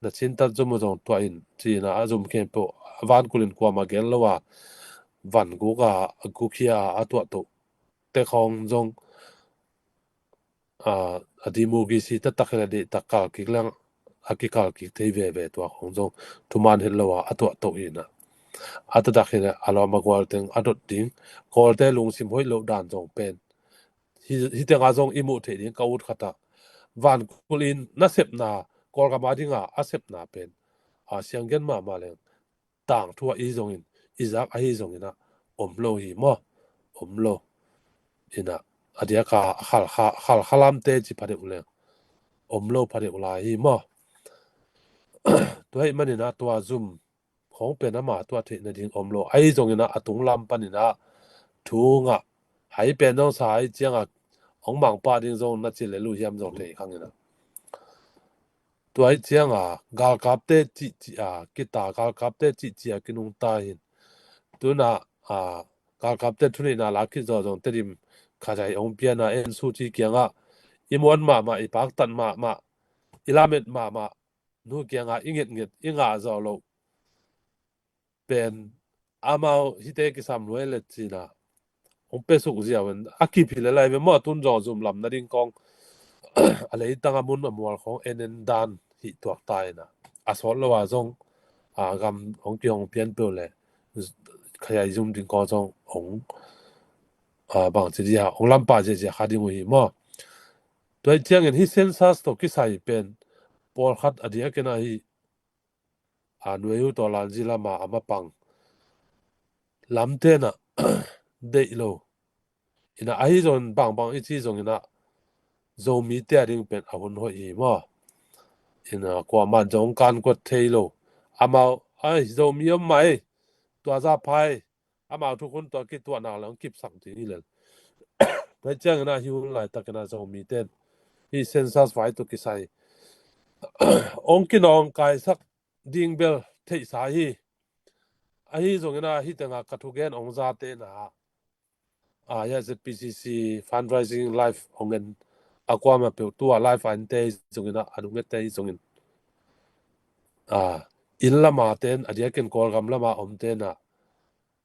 na Chin tat zum uh zong tuah in ci ina a zum khempeuh a vankulh in kuamah gen lo a van guk a, a guk hi a, a tuah toh te khong zong, a, a democracy taktak hi le deihtak kal kik leng a kikal kik thei veve tua khong zong thuman het lo a, a tuah toh hi na. A taktak hi le a lawm a gual teng a dot ding, Kawlte lungsim hoih loh dan zong pen hi, hi teng a zong i muh theih ding ka ut khat a. Vankulh in nasepna, Kawlgam a ding a, a sepna pen, a, siang gen mahmah leng tangthu a i zong in, i zak a hi zong ina om lo hi maw, om lo. Ina a diak a Khalkha, Khalkha lam te ci pha deuh leng om lo pha deuh lai hi maw. Tua hi man ina tua zum khong pen ama tuah theih na ding om lo. A hi zong ina a tung lam pan ina thu ngah hai pen zong sa a hi ciang a ong mang pah ding zong na ci le lu hiam zong thei khang ina. Tua hi ciang a galkap te cihcih a kita, galkap te cihcih a kinungta hin. Tuna, a, galkap te thuneihna la khit zaw zong Tedim khatzai ong pian a en su ci kiang a i muan mahmah, i paktat mahmah, i lamet mahmah, nu kiangah i ngetnget i ngah zawh loh pen amau hihte kisam luai le cina hong pe suk ziau in a kip hi le lai ve maw. A tun zawh zum lam nading kong a leitang a mun a mual khong en en dan hi tuak ta ina a sawt lo a zong a gam hong kihong pian peuh le khayai zum ding kong zong hong a bangci dia hong lampa ziazia kha ding uh hi maw. Tua ciangin hih census tawh kisai pen pawlkhat a diakin ahi a nuai uh tawh lanzi lama a mapang lam tenah deih lo. Ina ahi zongin bangbang i ci zongina Zomi te a ding pen a hun hoih hi maw. Ina kuaman zong kan kuat thei lo. Amau ai Zomi om mai tua za phai amau thukhun tua kituahnak le hong kipsak ding hi lel. Tua ciangina hi hun laitakina Zomi ten hi census vai tawh kisai hong kinawng kaisak ding bel theihsa hi. Ahi zongina hih tengah ka thugen hong zate na a ya Z P C C fundraising live hong en a kuama peuh tua live a ente hi zongina a nungete hi zongin a inn lama ten a diakin Kawlgam lama om tena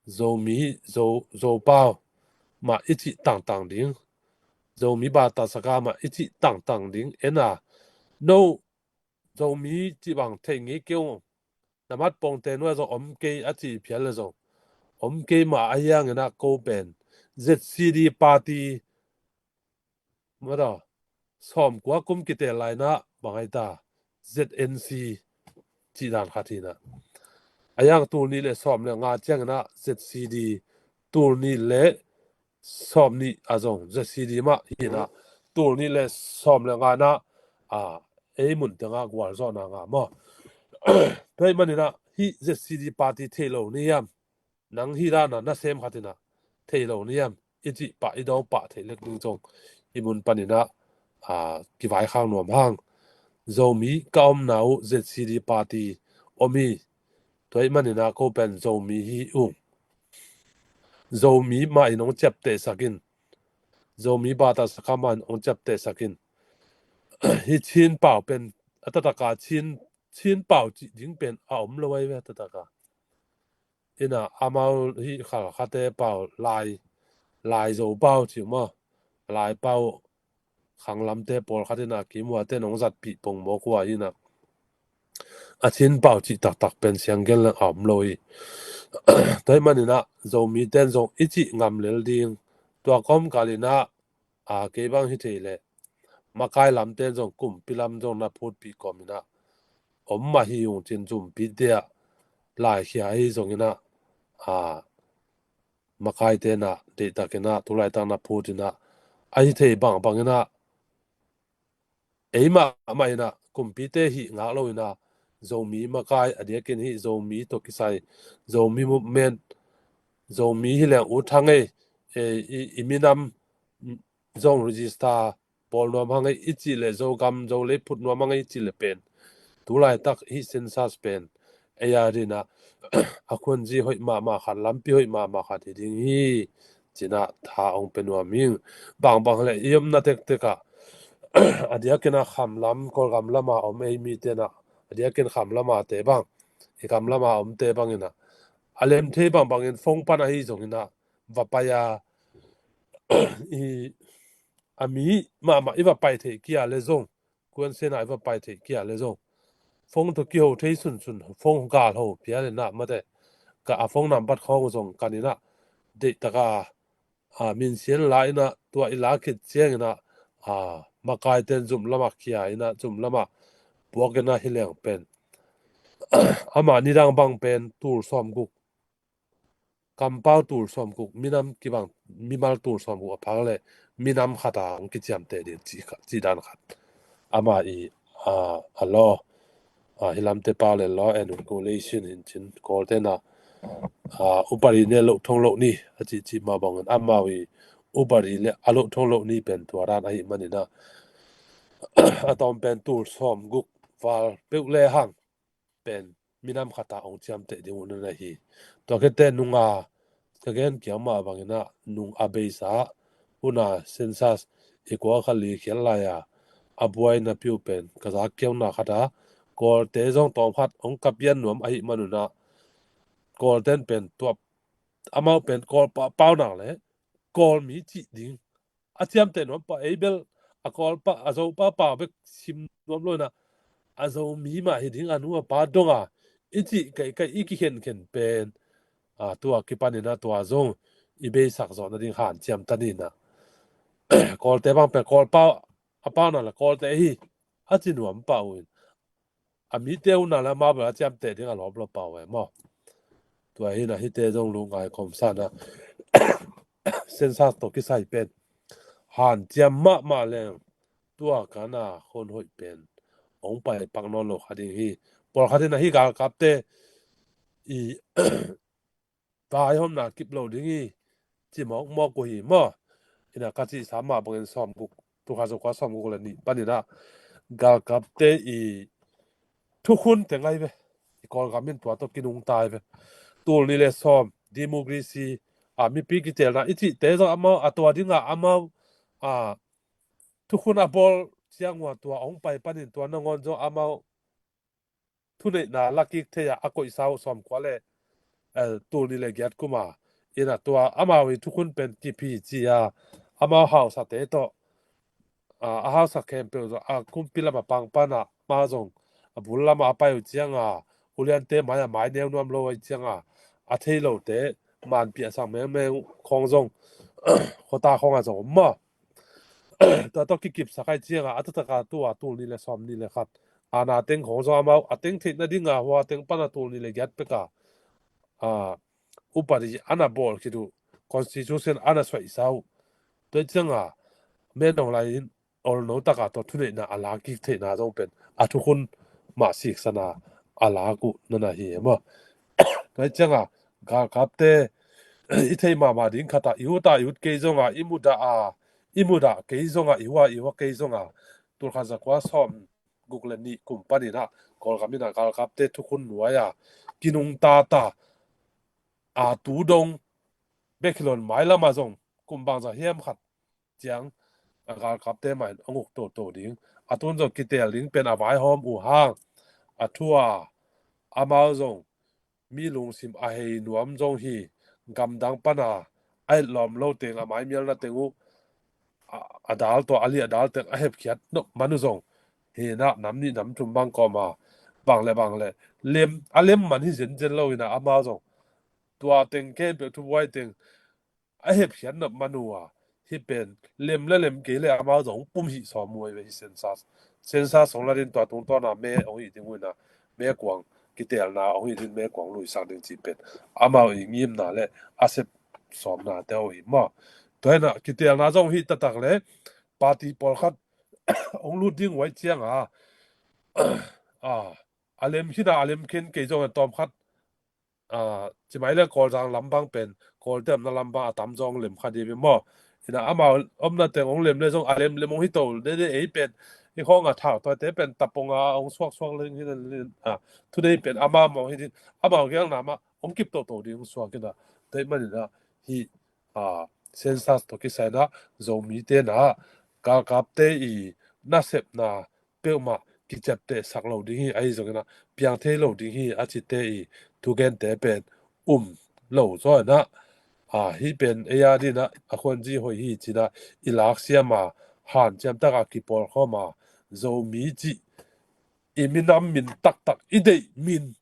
Zomi Zo Zopau mah i cih tangtang ding Zomi bata saka mah i cih tangtang ding ena no Zomi cih bang thei ngei keu. Na mat pongte nuai zong om kei a ci phial le zong om kei mah a hiangin a ko pen Z C D party mata sawm kua kum kitel laina bang hai ta Z N C cih dan khat hina a hiang tul nih le sawm le nga ciangina Z C D tul nih le sawm nih a zong Z C D mah hina tul nih le sawm le nga na a ei mun tengah gualzawhna nga maw. Tua hi manina hih Z C D party thei lo ni hiam nang hih dana na sem khatina thei lo ni hiam i cih pah i dawng pah theih lek ding zong i mun panina a kivaikhang nuam hang. Zomi ka omna uh Z C D party om hi. Tua hi manina ko pen Zomi hi ung. Zomi mah in hong ciaptehsak in Zomi bata saka mah in hong ciaptehsak in hi Chin pau pen a tataka Chin Chin pau cih ding pen a om lo ai ve a tataka. Ina amau hi khalkhate pau lai lai Zo pau cih maw lai pau khanglamte pawlkhat ina kimua te nong zatpih pongmawk uh a ina a Chin pau cih taktak pen sianggen le a om lo hi. Tua hi manina Zomi ten zong i cih ngam lel ding tua kawmkal ina a kei bang hi thei le makai lam ten zong kumpi lam zong na phutpih kawm ina om mah hi ung cin zumpi te ah laikhia ahi zongina a makai tena deihtakina tulaitak na phutina ahi thei bangbangina eimah mah ina kumpite hih ngak lo ina Zomi makai a diakin hih Zomi tawh kisai Zomi movement Zomi hi leng ut hang ei i minam zong register pawl nuam hang ei i cih le Zogam Zolei phut nuam hang ei i cih le pen tulaitak hih census pen ei a dina a khuanzi hoih mahmah khat lampi hoih mahmah khat hi ding hi. Cina tha hong pe nuam hing bangbang le i omna tektekah a diakina kham lam Kawlgam lama om ei mi tena a diakin kham lama te bang i kam lama om te bangina a lem thei bangbangin phone pan ahi zongina va pai a i a mi mahmah i va pai theih kia le zong kuansena i va pai theih kia le zong phone tawh kiho thei sunsun phone gal ho pia le na mate ka a phone nambat khawng zong kanina deihtaka a minsian la ina tua i la khit ciangina a makai ten zum lama kia ina zum lama puak ina hi leng pen ama nidang bang pen tul sawm guk kampau tul sawm guk minam kibang mimal tul sawm guk a phak le minam khata ang kiciamteh ding cih dan khat ama i a law a hi lamte pau le law and regulation hin cin Kawl tena a upadi ne loh thong loh ni a cih cih ma bangin amau i upadi le a loh thong loh ni pen tua dan ahi manina a tawm pen tul sawm guk val peuh le hang pen minam khata ong ciamteh ding uh na hi. Tua khete nunga ka gen kiang mah bangina nung a beisa huna census i kua kha li khial lai a a buai na piu pen ka za kiauna khata Kawlte zong tawmkhat hong ka pian nuam ahih manun ah, Kawlte in pen tua amau pen Kawl pa pau nak le Kawl mi cih ding a ciamteh nuam pah, ei bel a Kawl pa, a Zo pa pau bek sim nuam lo in ah, a Zomi mah hi ding, a nu a pa dong a i cih kaikai i kikhenkhen pen, a, tua kipan in ah tua zong i beisak zawh nading hanciam ta ni in ah. Kawlte bang pen Kawl pau a pau nak le Kawlte hi a ci nuam pah uh in, a mite uh nak le amau bel a ciamteh ding a lawp lo pah uh e maw. Tua hi in ah hihte zong lungngai khawm sa in ah, census tawh kisai pen hanciam mahmah leng tua kan a hun hoih pen hong pai pak nawn lo kha ding hi. Pawlkhat in ah hih galkapte i vaihawmna kip lo ding hi ci mawkmawk uh hi maw. In ah ka cihsa mah bangin sawmguk, tulkhat zakua sawmguk le nih pan in ah galkapte i thukhun teng ahi ve. I Kawlgam in tua tawh kinungta ahi ve. Tul nih le sawm, democracy, a, mipi kitelna i cihte zong amau a tua ding a amau, a, thukhun a bawl ciang uh a tua hong pai panin tua nangawn zong amau thuneihna la kik thei a, a koihsa uh sawmkua le, eh, tul nih le giat kum a, in ah tua amau i thukhun pen kip hi ci a, amau hausate tawh, a, a hausa khempeuh zong a kumpi lam a pang pan ah amau zong a bul lam a pai uh ciang a, uliante mai a mai neu nuam lo ahih ciang a, a thei lote manpih a sang mengmeng khawng zong khuata khawng a zong om maw. Tua tawh kikipsak ahih ciang a, a taktak a tua tul nih le sawm nih le khat a na teng khawng zong amau a teng theih nading a hua teng pan a tul nih le giat pek a, a, upadi a na bawl khit uh, constitution a na suaihsa uh. Tua ciang a, Min Aung Hlaing in olno tak a tua thuneihna a la kik theihna zong pen a thukhun mah siksan a a lak uh na na hi e maw. Tua ciang a, galkapte i thei mahmah ding khat a, i ut a i ut kei zong a, i mudah a i mudah kei zong a, i hua i hua kei zong a, tulkhat zakua sawm guk le nih kum pan in ah Kawlgam in ah galkapte thukhun nuai a kinungta ta a, tu dong bek hi lo in mailam ah zong kum bangzah hiam khat ciang a galkapte mah in hong uk toto ding, a tun zong kiteel ding pen a vaihawm uh hang a thu a, amau zong mi lungsim a hei nuam zong hi, gamdang pan a a etlawm lo teng a maimialna teng uh a, a dal tua a liah dal teng a hepkhiat nop man uh zong hi in ah, nam nih nam thum bang kawm a bang le bang le lem, a lem man hi zenzen lo in ah amau zong tua teng khempeuh thubuai teng a hepkhiat nop man uh a, hih pen lem le lem kei le amau zong pum hih sawm uh ahi ve hi census. Census hong la ding tua tungtawn a me hong hih ding uh in ah, me kuang kiteelna hong hih ding, me kuang luisak ding cih pen amau i ngimna le a sep sawmnate uh hi maw. Tua hi in ah kiteelna zong hih taktak le party pawlkhat hong lut ding uh ahih ciang a, a, a lem khin a, a lem khin kei zong a tawmkhat, a, ci mai le Kawlzang lam bang pen, Kawlte omna lam bang a tam zong lem kha ding hi maw. In ah amau omna teng hong lem le zong a lemlem hong hi to dede ei pen, i khawng a thau tuate pen tapong a hong suaksuak leng hi in ah, thunei pen amau mawh hi ding, amau gelna mah hong kip toto ding hong suak in ah, tua ahih man in ah hih, a, census tawh kisai in ah Zomite in ah galkapte i nasepna peuhmah kiciaptehsak lo ding hi, ahi zongin ah piang thei lo ding hi a cite i thugente pen um lo zaw in ah, a, hih pen ei a ding in ah a khuanzi hoih hi ci in ah i laksiam a, hanciam tak a kipawlkhawm a, Zomi cih i minam min taktak, i deih min,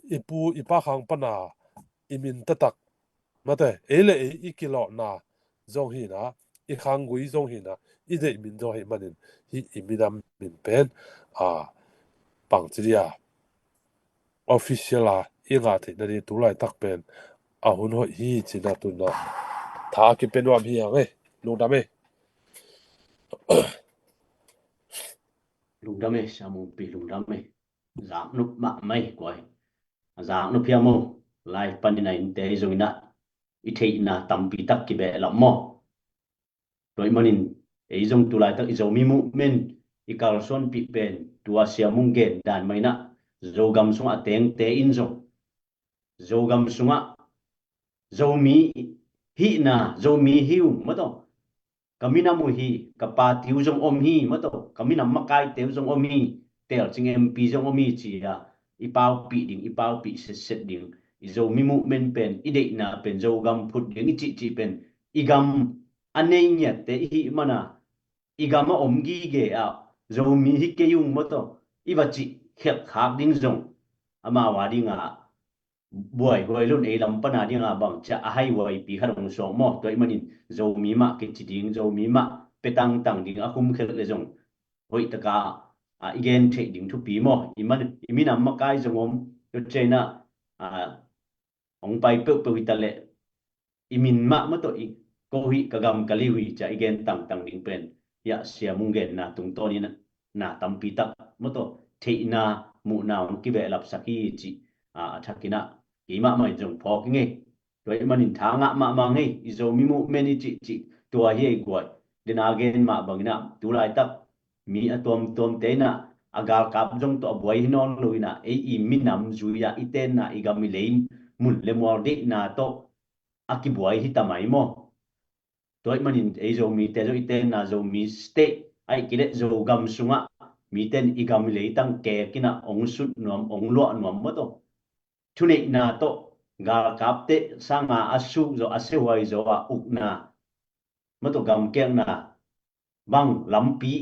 i pu i pa khang pan a i min taktak, mate, ei le ei i kilawhna zong hi in ah, i khanggui zong hi in ah, i deih min zong ahih manin hih i minam min pen, a, bangci dia official a i ngah theih nading tu laitak pen a hun hoih hi ci in ah tu in ah tha a kipia nuam hi hang e. Lungdam e. Lungdam e, Sia Mungpi, lungdam e. Zaknop mahmah hi kua hi. A zaknop hiam aw, live panin a innte hi zongin ah i theihna tampi tak kibehlap maw. Tua ahih manin ei zong tu laitak i Zomi movement i kalsuanpih pen tua Sia Mung gen dan mah in ah Zogam sungah a tengte in zong Zogam sungah Zomi hihna, Zomi hi uh maw taw, ka minam uh hi, ka party uh zong om hi maw taw, ka minam makaite uh zong om hi, telcing M P zong om hi ci-a i paupih ding, i paupih setset ding, i Zomi movement pen, i deihna pen Zogam phut ding i cihcih pen i gam a nei ngiatte i hih mana i gam a om gige ah Zomi hi kei ung maw tawh i va cih khelh khak ding zong amau a dinga buaihuai lo-in ei lam pana dinga bang ciah a haihuaipi khat hong suak maw? Tua ahih manin Zomi mah kici ding, Zomi mah pia tangtang ding a khumkhelh le zong hoihtaka a i gen theih ding thupi maw? I man, i minam makai zong om, tua ciangin ah, a, hong pai peuhpeuh hi ta leh i min mah maw tawh i ko hi, ka gam ka liu hi ci-a i gen tangtang ding pen, hiah Sia Mung genna tungtawnin na tampi tak maw tawh theihna, muhna hong kivehlapsak hi cih, a, a thakin ah keimah mah in zong phawk ing ei. Tua ahih manin tha ngah mahmah ing ei, i Zomi movement i cihcih tua hi ei guai. Dena gen mah bangin ah tu laitak mi a tuamtuamte in ah a galkap zong tawh a buai hi nawn lo in ah, ei i minam zui-a i tenna, i gam i lei mun le mual deihna tawh a kibuai hi ta mai maw? Tua ahih manin ei Zomite zong i tenna Zomi state ahih kei leh Zogam sungah mite in i gam i leitang kek in ah hong sut nuam, hong luah nuam maw tawh, thuneihna tawh galkapte sanga a suk zaw, a siahuai zaw a ukna maw tawh gamkekna bang lampi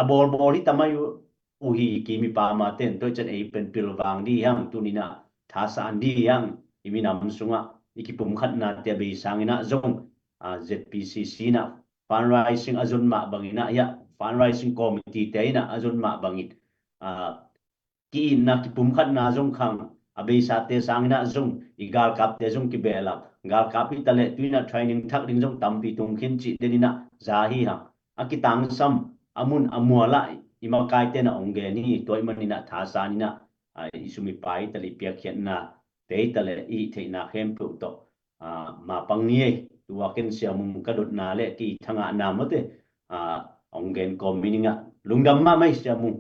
a bawlbawl hi ta mai uh hi. Kim i pam a ten tua ciang ei pen pilvang dih hang, tuni-in ah thasan dih hang, i minam sungah i kipumkhatnate a bei sangin ah zong, a, Z P C C in ah fundraising a zon mah bangin ah, hiah fundraising committee-te in ah a zon mah bangin, a, ki-itna kipumkhatna zong khang, a beisate sangin ah zong i galkapte zong kibehlap, galkap hi ta leh tu-in ah training thak ding zong tampi tung khin cih den in ah za hi hang. A kitangsam a mun a mual ah i makaite in ah hong gen hi. Tua ahih manin ah thasan in ah, a, i sum i pai hi ta leh i piakkhiatnate hi ta leh i theihna khempeuh tawh, a, mapang ni ei. Tua ken Sia Mung ka dotna le kithangahna mawte, a, hong gen kawm hi ning ah. Lungdam mahmah ei Sia Mung.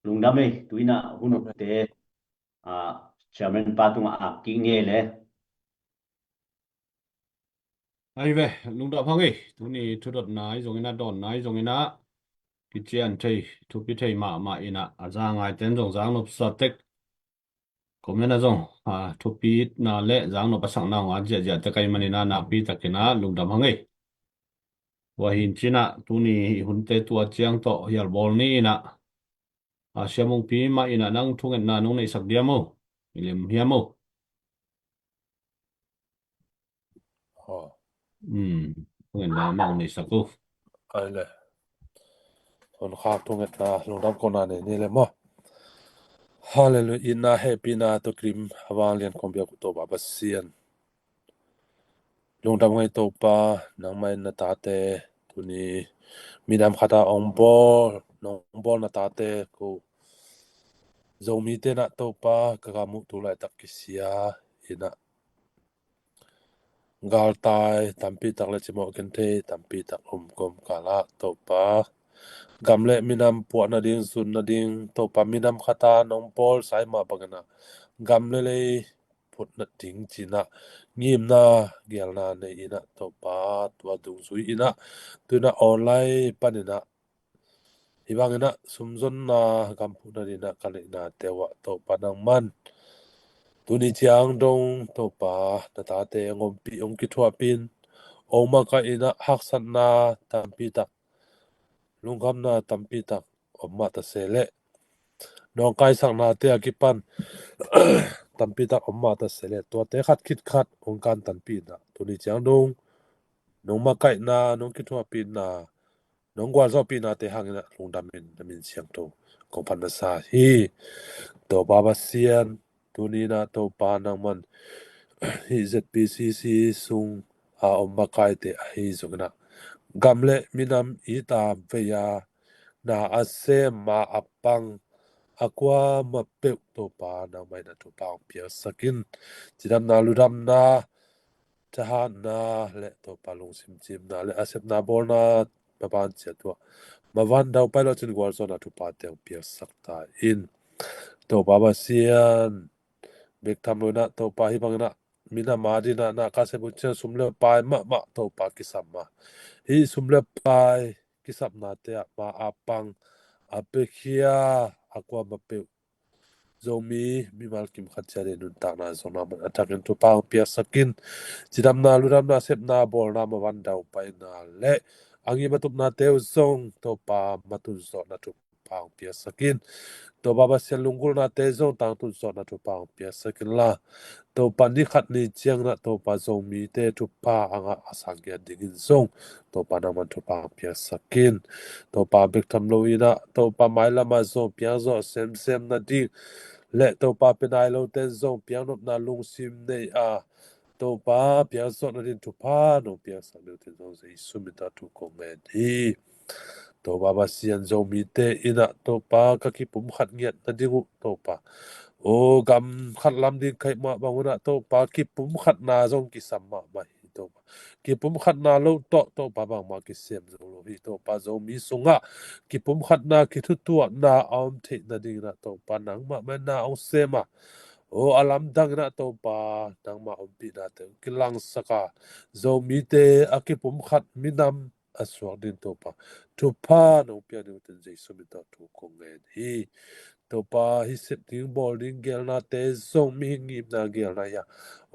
Lungdam ei, tu-in ah hun utte, a, chairman pa tungah ap kik ni ei le. Ai ve, lungdam hang ei, tuni thudotna ahi zongin ah, dawnna ahi zongin ah kician thei, thupi thei mahmah in ah, a za ngaite in zong zang nopsa tek, comment ah zong, a, thupina le zang nop a sakna hong at ziahziah tek ahih manin ah nakpi takin ah lungdam hang ei. Tua hi in cin ah tuni i hunte tua ciang tawh hial bawl ni in ah, a, Sia Mung pi mah in ah nang thungetna nong neihsak diam aw? I lem hiam aw? Aw. Hmm. Thungetna mah hong neihsak uh. Ai le. Hun khak thungetna, lungdam kona nei ni le maw. Halleluiah, itna hehpihna tawh kim a vanglian kong biak uh Topa Pasian, lungdam hang ei Topa, nangmah in na tate tuni minam khat a hong bawl, nong bawl na tate ko Zomite in ah Topa ka gam uh tu laitak kisia in ah galtai tampi tak le cimawh khin thei tampi tak om kawmkal ah Topa, gam le minam puah nading, zun nading Topa, minam khat a nong bawlsa mah bangin ah gam le lei phut nading ci-in ah ngimna, geelna nei in ah Topa, tua dungzui in ah tu-in ah online panin ah hih bangin ah sumzonna gam phut nading in ah ka neihnate uh ah Topa nangman tuni ciang dong Topa na tate hong ompih, hong kithuahpih in, hong makaih in ah haksatna tampi tak, lungkhamna tampi tak om mah ta se leh, nawngkaisaknate a kipan tampi tak om mah ta se leh, tuate khat khit khat hong kantanpih in ah tuni ciang dong nong makaihna, nong kithuahpihna, nong gualzawhpihnate hangin ah lungdam in na min siangtho kong phat masa hi. Topa Pasian, tuni in ah Topa nangman hih Z P C C sung a om makaite ahi zongin ah gam le minam it a vei a na a sem, ma a pang, a kuamah peuh Topa nangmah in ah thupha hong piaksak in, cidamna, ludamna, thahatna le Topa lungsim cimna le a sepna bawlna maban ciat uh ah maban daupai lo cin gualzawhna thuphate hong piaksak ta in. Topa Pasian, bek tham lo in ah Topa hih bangin ah minam a dingin ah na ka sep uh ciang sum le pai mahmah Topa kisam a, hih sum le pai kisapnate ah ma a pang, a piakhia a kuamah peuh Zomi mimal kim khat ciat i nuntakna zong nangman a thakin thupha hong piaksak in. Cidamna, ludamna, sepna, bawlna, mavan daupaina le a ngim a tupnate uh zong Topa matut zawhna thupha hong piaksak in. Topa Pasian lunggulhnate zong tangtut zawhna thupha hong piaksak inla, Topa ni khat ni ciangin ah Topa Zomite thupha a ngah a sang ngiat dingin zong Topa nangman thupha hong piaksak in. Topa bek tham lo in ah Topa mailam ah zong piangzawh semsem nading le Topa pia nai lote in zong piangnopna lungsim nei a Topa piangzawh nading thupha nong piaksak ding uh teh zong Jesu min tawh thu kong ngen hi. Topa Pasian, Zomite in ah Topa ka kipumkhat ngiat nading uh Topa, o, gam khat lam ding ka hih mah bang un ah Topa kipumkhatna zong kisam mahmah hi Topa. Kipumkhatna lo tawh Topa bangmah kisem zo lo hi Topa. Zomi sungah kipumkhatna, kithutuahna a om theih nadingin ah Topa nangmah mah in na hong sem a, o, a lamdang in ah Topa nangmah ompihnate hong kilangsak a, Zomite a kipumkhat minam a suak ding Topa thupha nong piak ding uh teh Jesu min tawh thu kong ngen hi. Topa hih sep ding bawl ding geelnate zong mihing ngimna geelna hi a,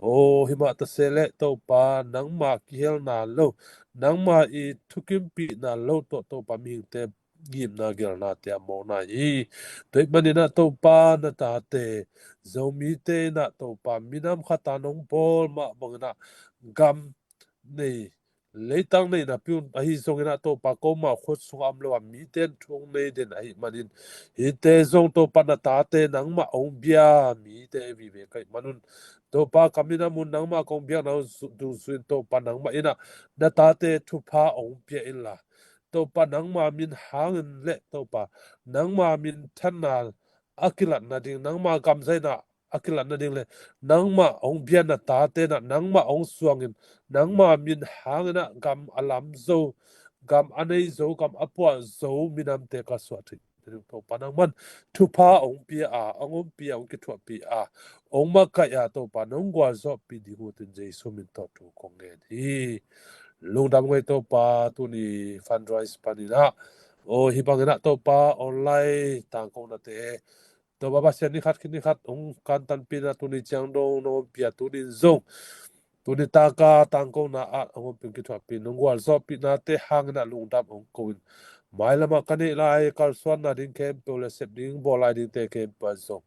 o, himah ta se leh Topa nangmah kihelna lo, nangmah i thukimpihna lo tawh Topa mihingte ngimna geelnate a mawkna hi. Tua ahih manin ah Topa na tate Zomite in ah Topa minam khat a nong bawl mah bangin ah gam nei, leitang nei napi un ahi zongin ah Topa komah khut sungah om lo a mite in thu hong nei den ahih manin hihte zong Topa na tate nangmah hong bia mite vive ka hih man un Topa ka minam un nangmah kong biakna uh zu-, dungzui in Topa nangmah in ah na tate thupha hong pia inla Topa nangma min hangin le Topa nangma minthanna a kilat nading, nangma gamzaina a kilat nading le nangmah hong bia na tate in ah nangmah hong suangin nangma min hangin ah gam a lam zo, gam a nei zo, gam a puah zo minamte ka suah theih Topa nangman thupha hong pia a, hong ompih a, hong kithuahpih a, hong makaih a Topa nong gualzawhpih ding uh teh Jesu min tawh thu kong ngen hi. Lungdam ngei Topa, tuni fundraise panin ah, o, hih bangin ah Topa online tangkonate Topa Pasian ni khat khit ni khat hong kantanpih in ah tuni ciang dong nong ompih a, tuni in zong tuni taka tangkona ah hong ompih hong kithuahpih nong gualzawhpihnate hangin ah lungdam hong ko in, mailamah ka neih lai kalsuanna ding khempeuh le sep ding bawl lai dingte khempeuh ah zong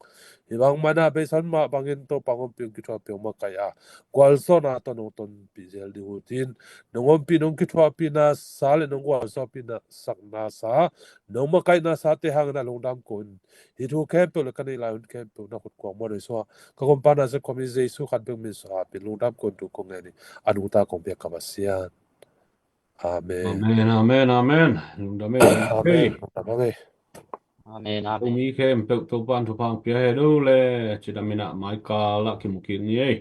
hih bangmah in ah beisan mah bangin Topa hong ompih hong kithuahpih hong makaih a, gualzawhna tawh nong tonpih zel ding uh teh nong ompih nong kithuahpihna sa le nong gualzawhpihna sakna sa, nong makaihna sate hangin ah lungdam ko in, hih thu khempeuh le ka neih lai hun khempeuh na khut kuang mawh dei suah ka gumpa na zet khawm hi Jesu khat bek min suah a pin lungdam ko in thu kong ngen hi. A nungta kong piak ka Pasian. Amen. Amen, amen, amen. Lungdam e. Amen. Lungdam e. Amen, amen. Tuni khempeuh Topa'n thupha hong pia hen uh le, cidam in ah mai kal ah kimu kik ni ei.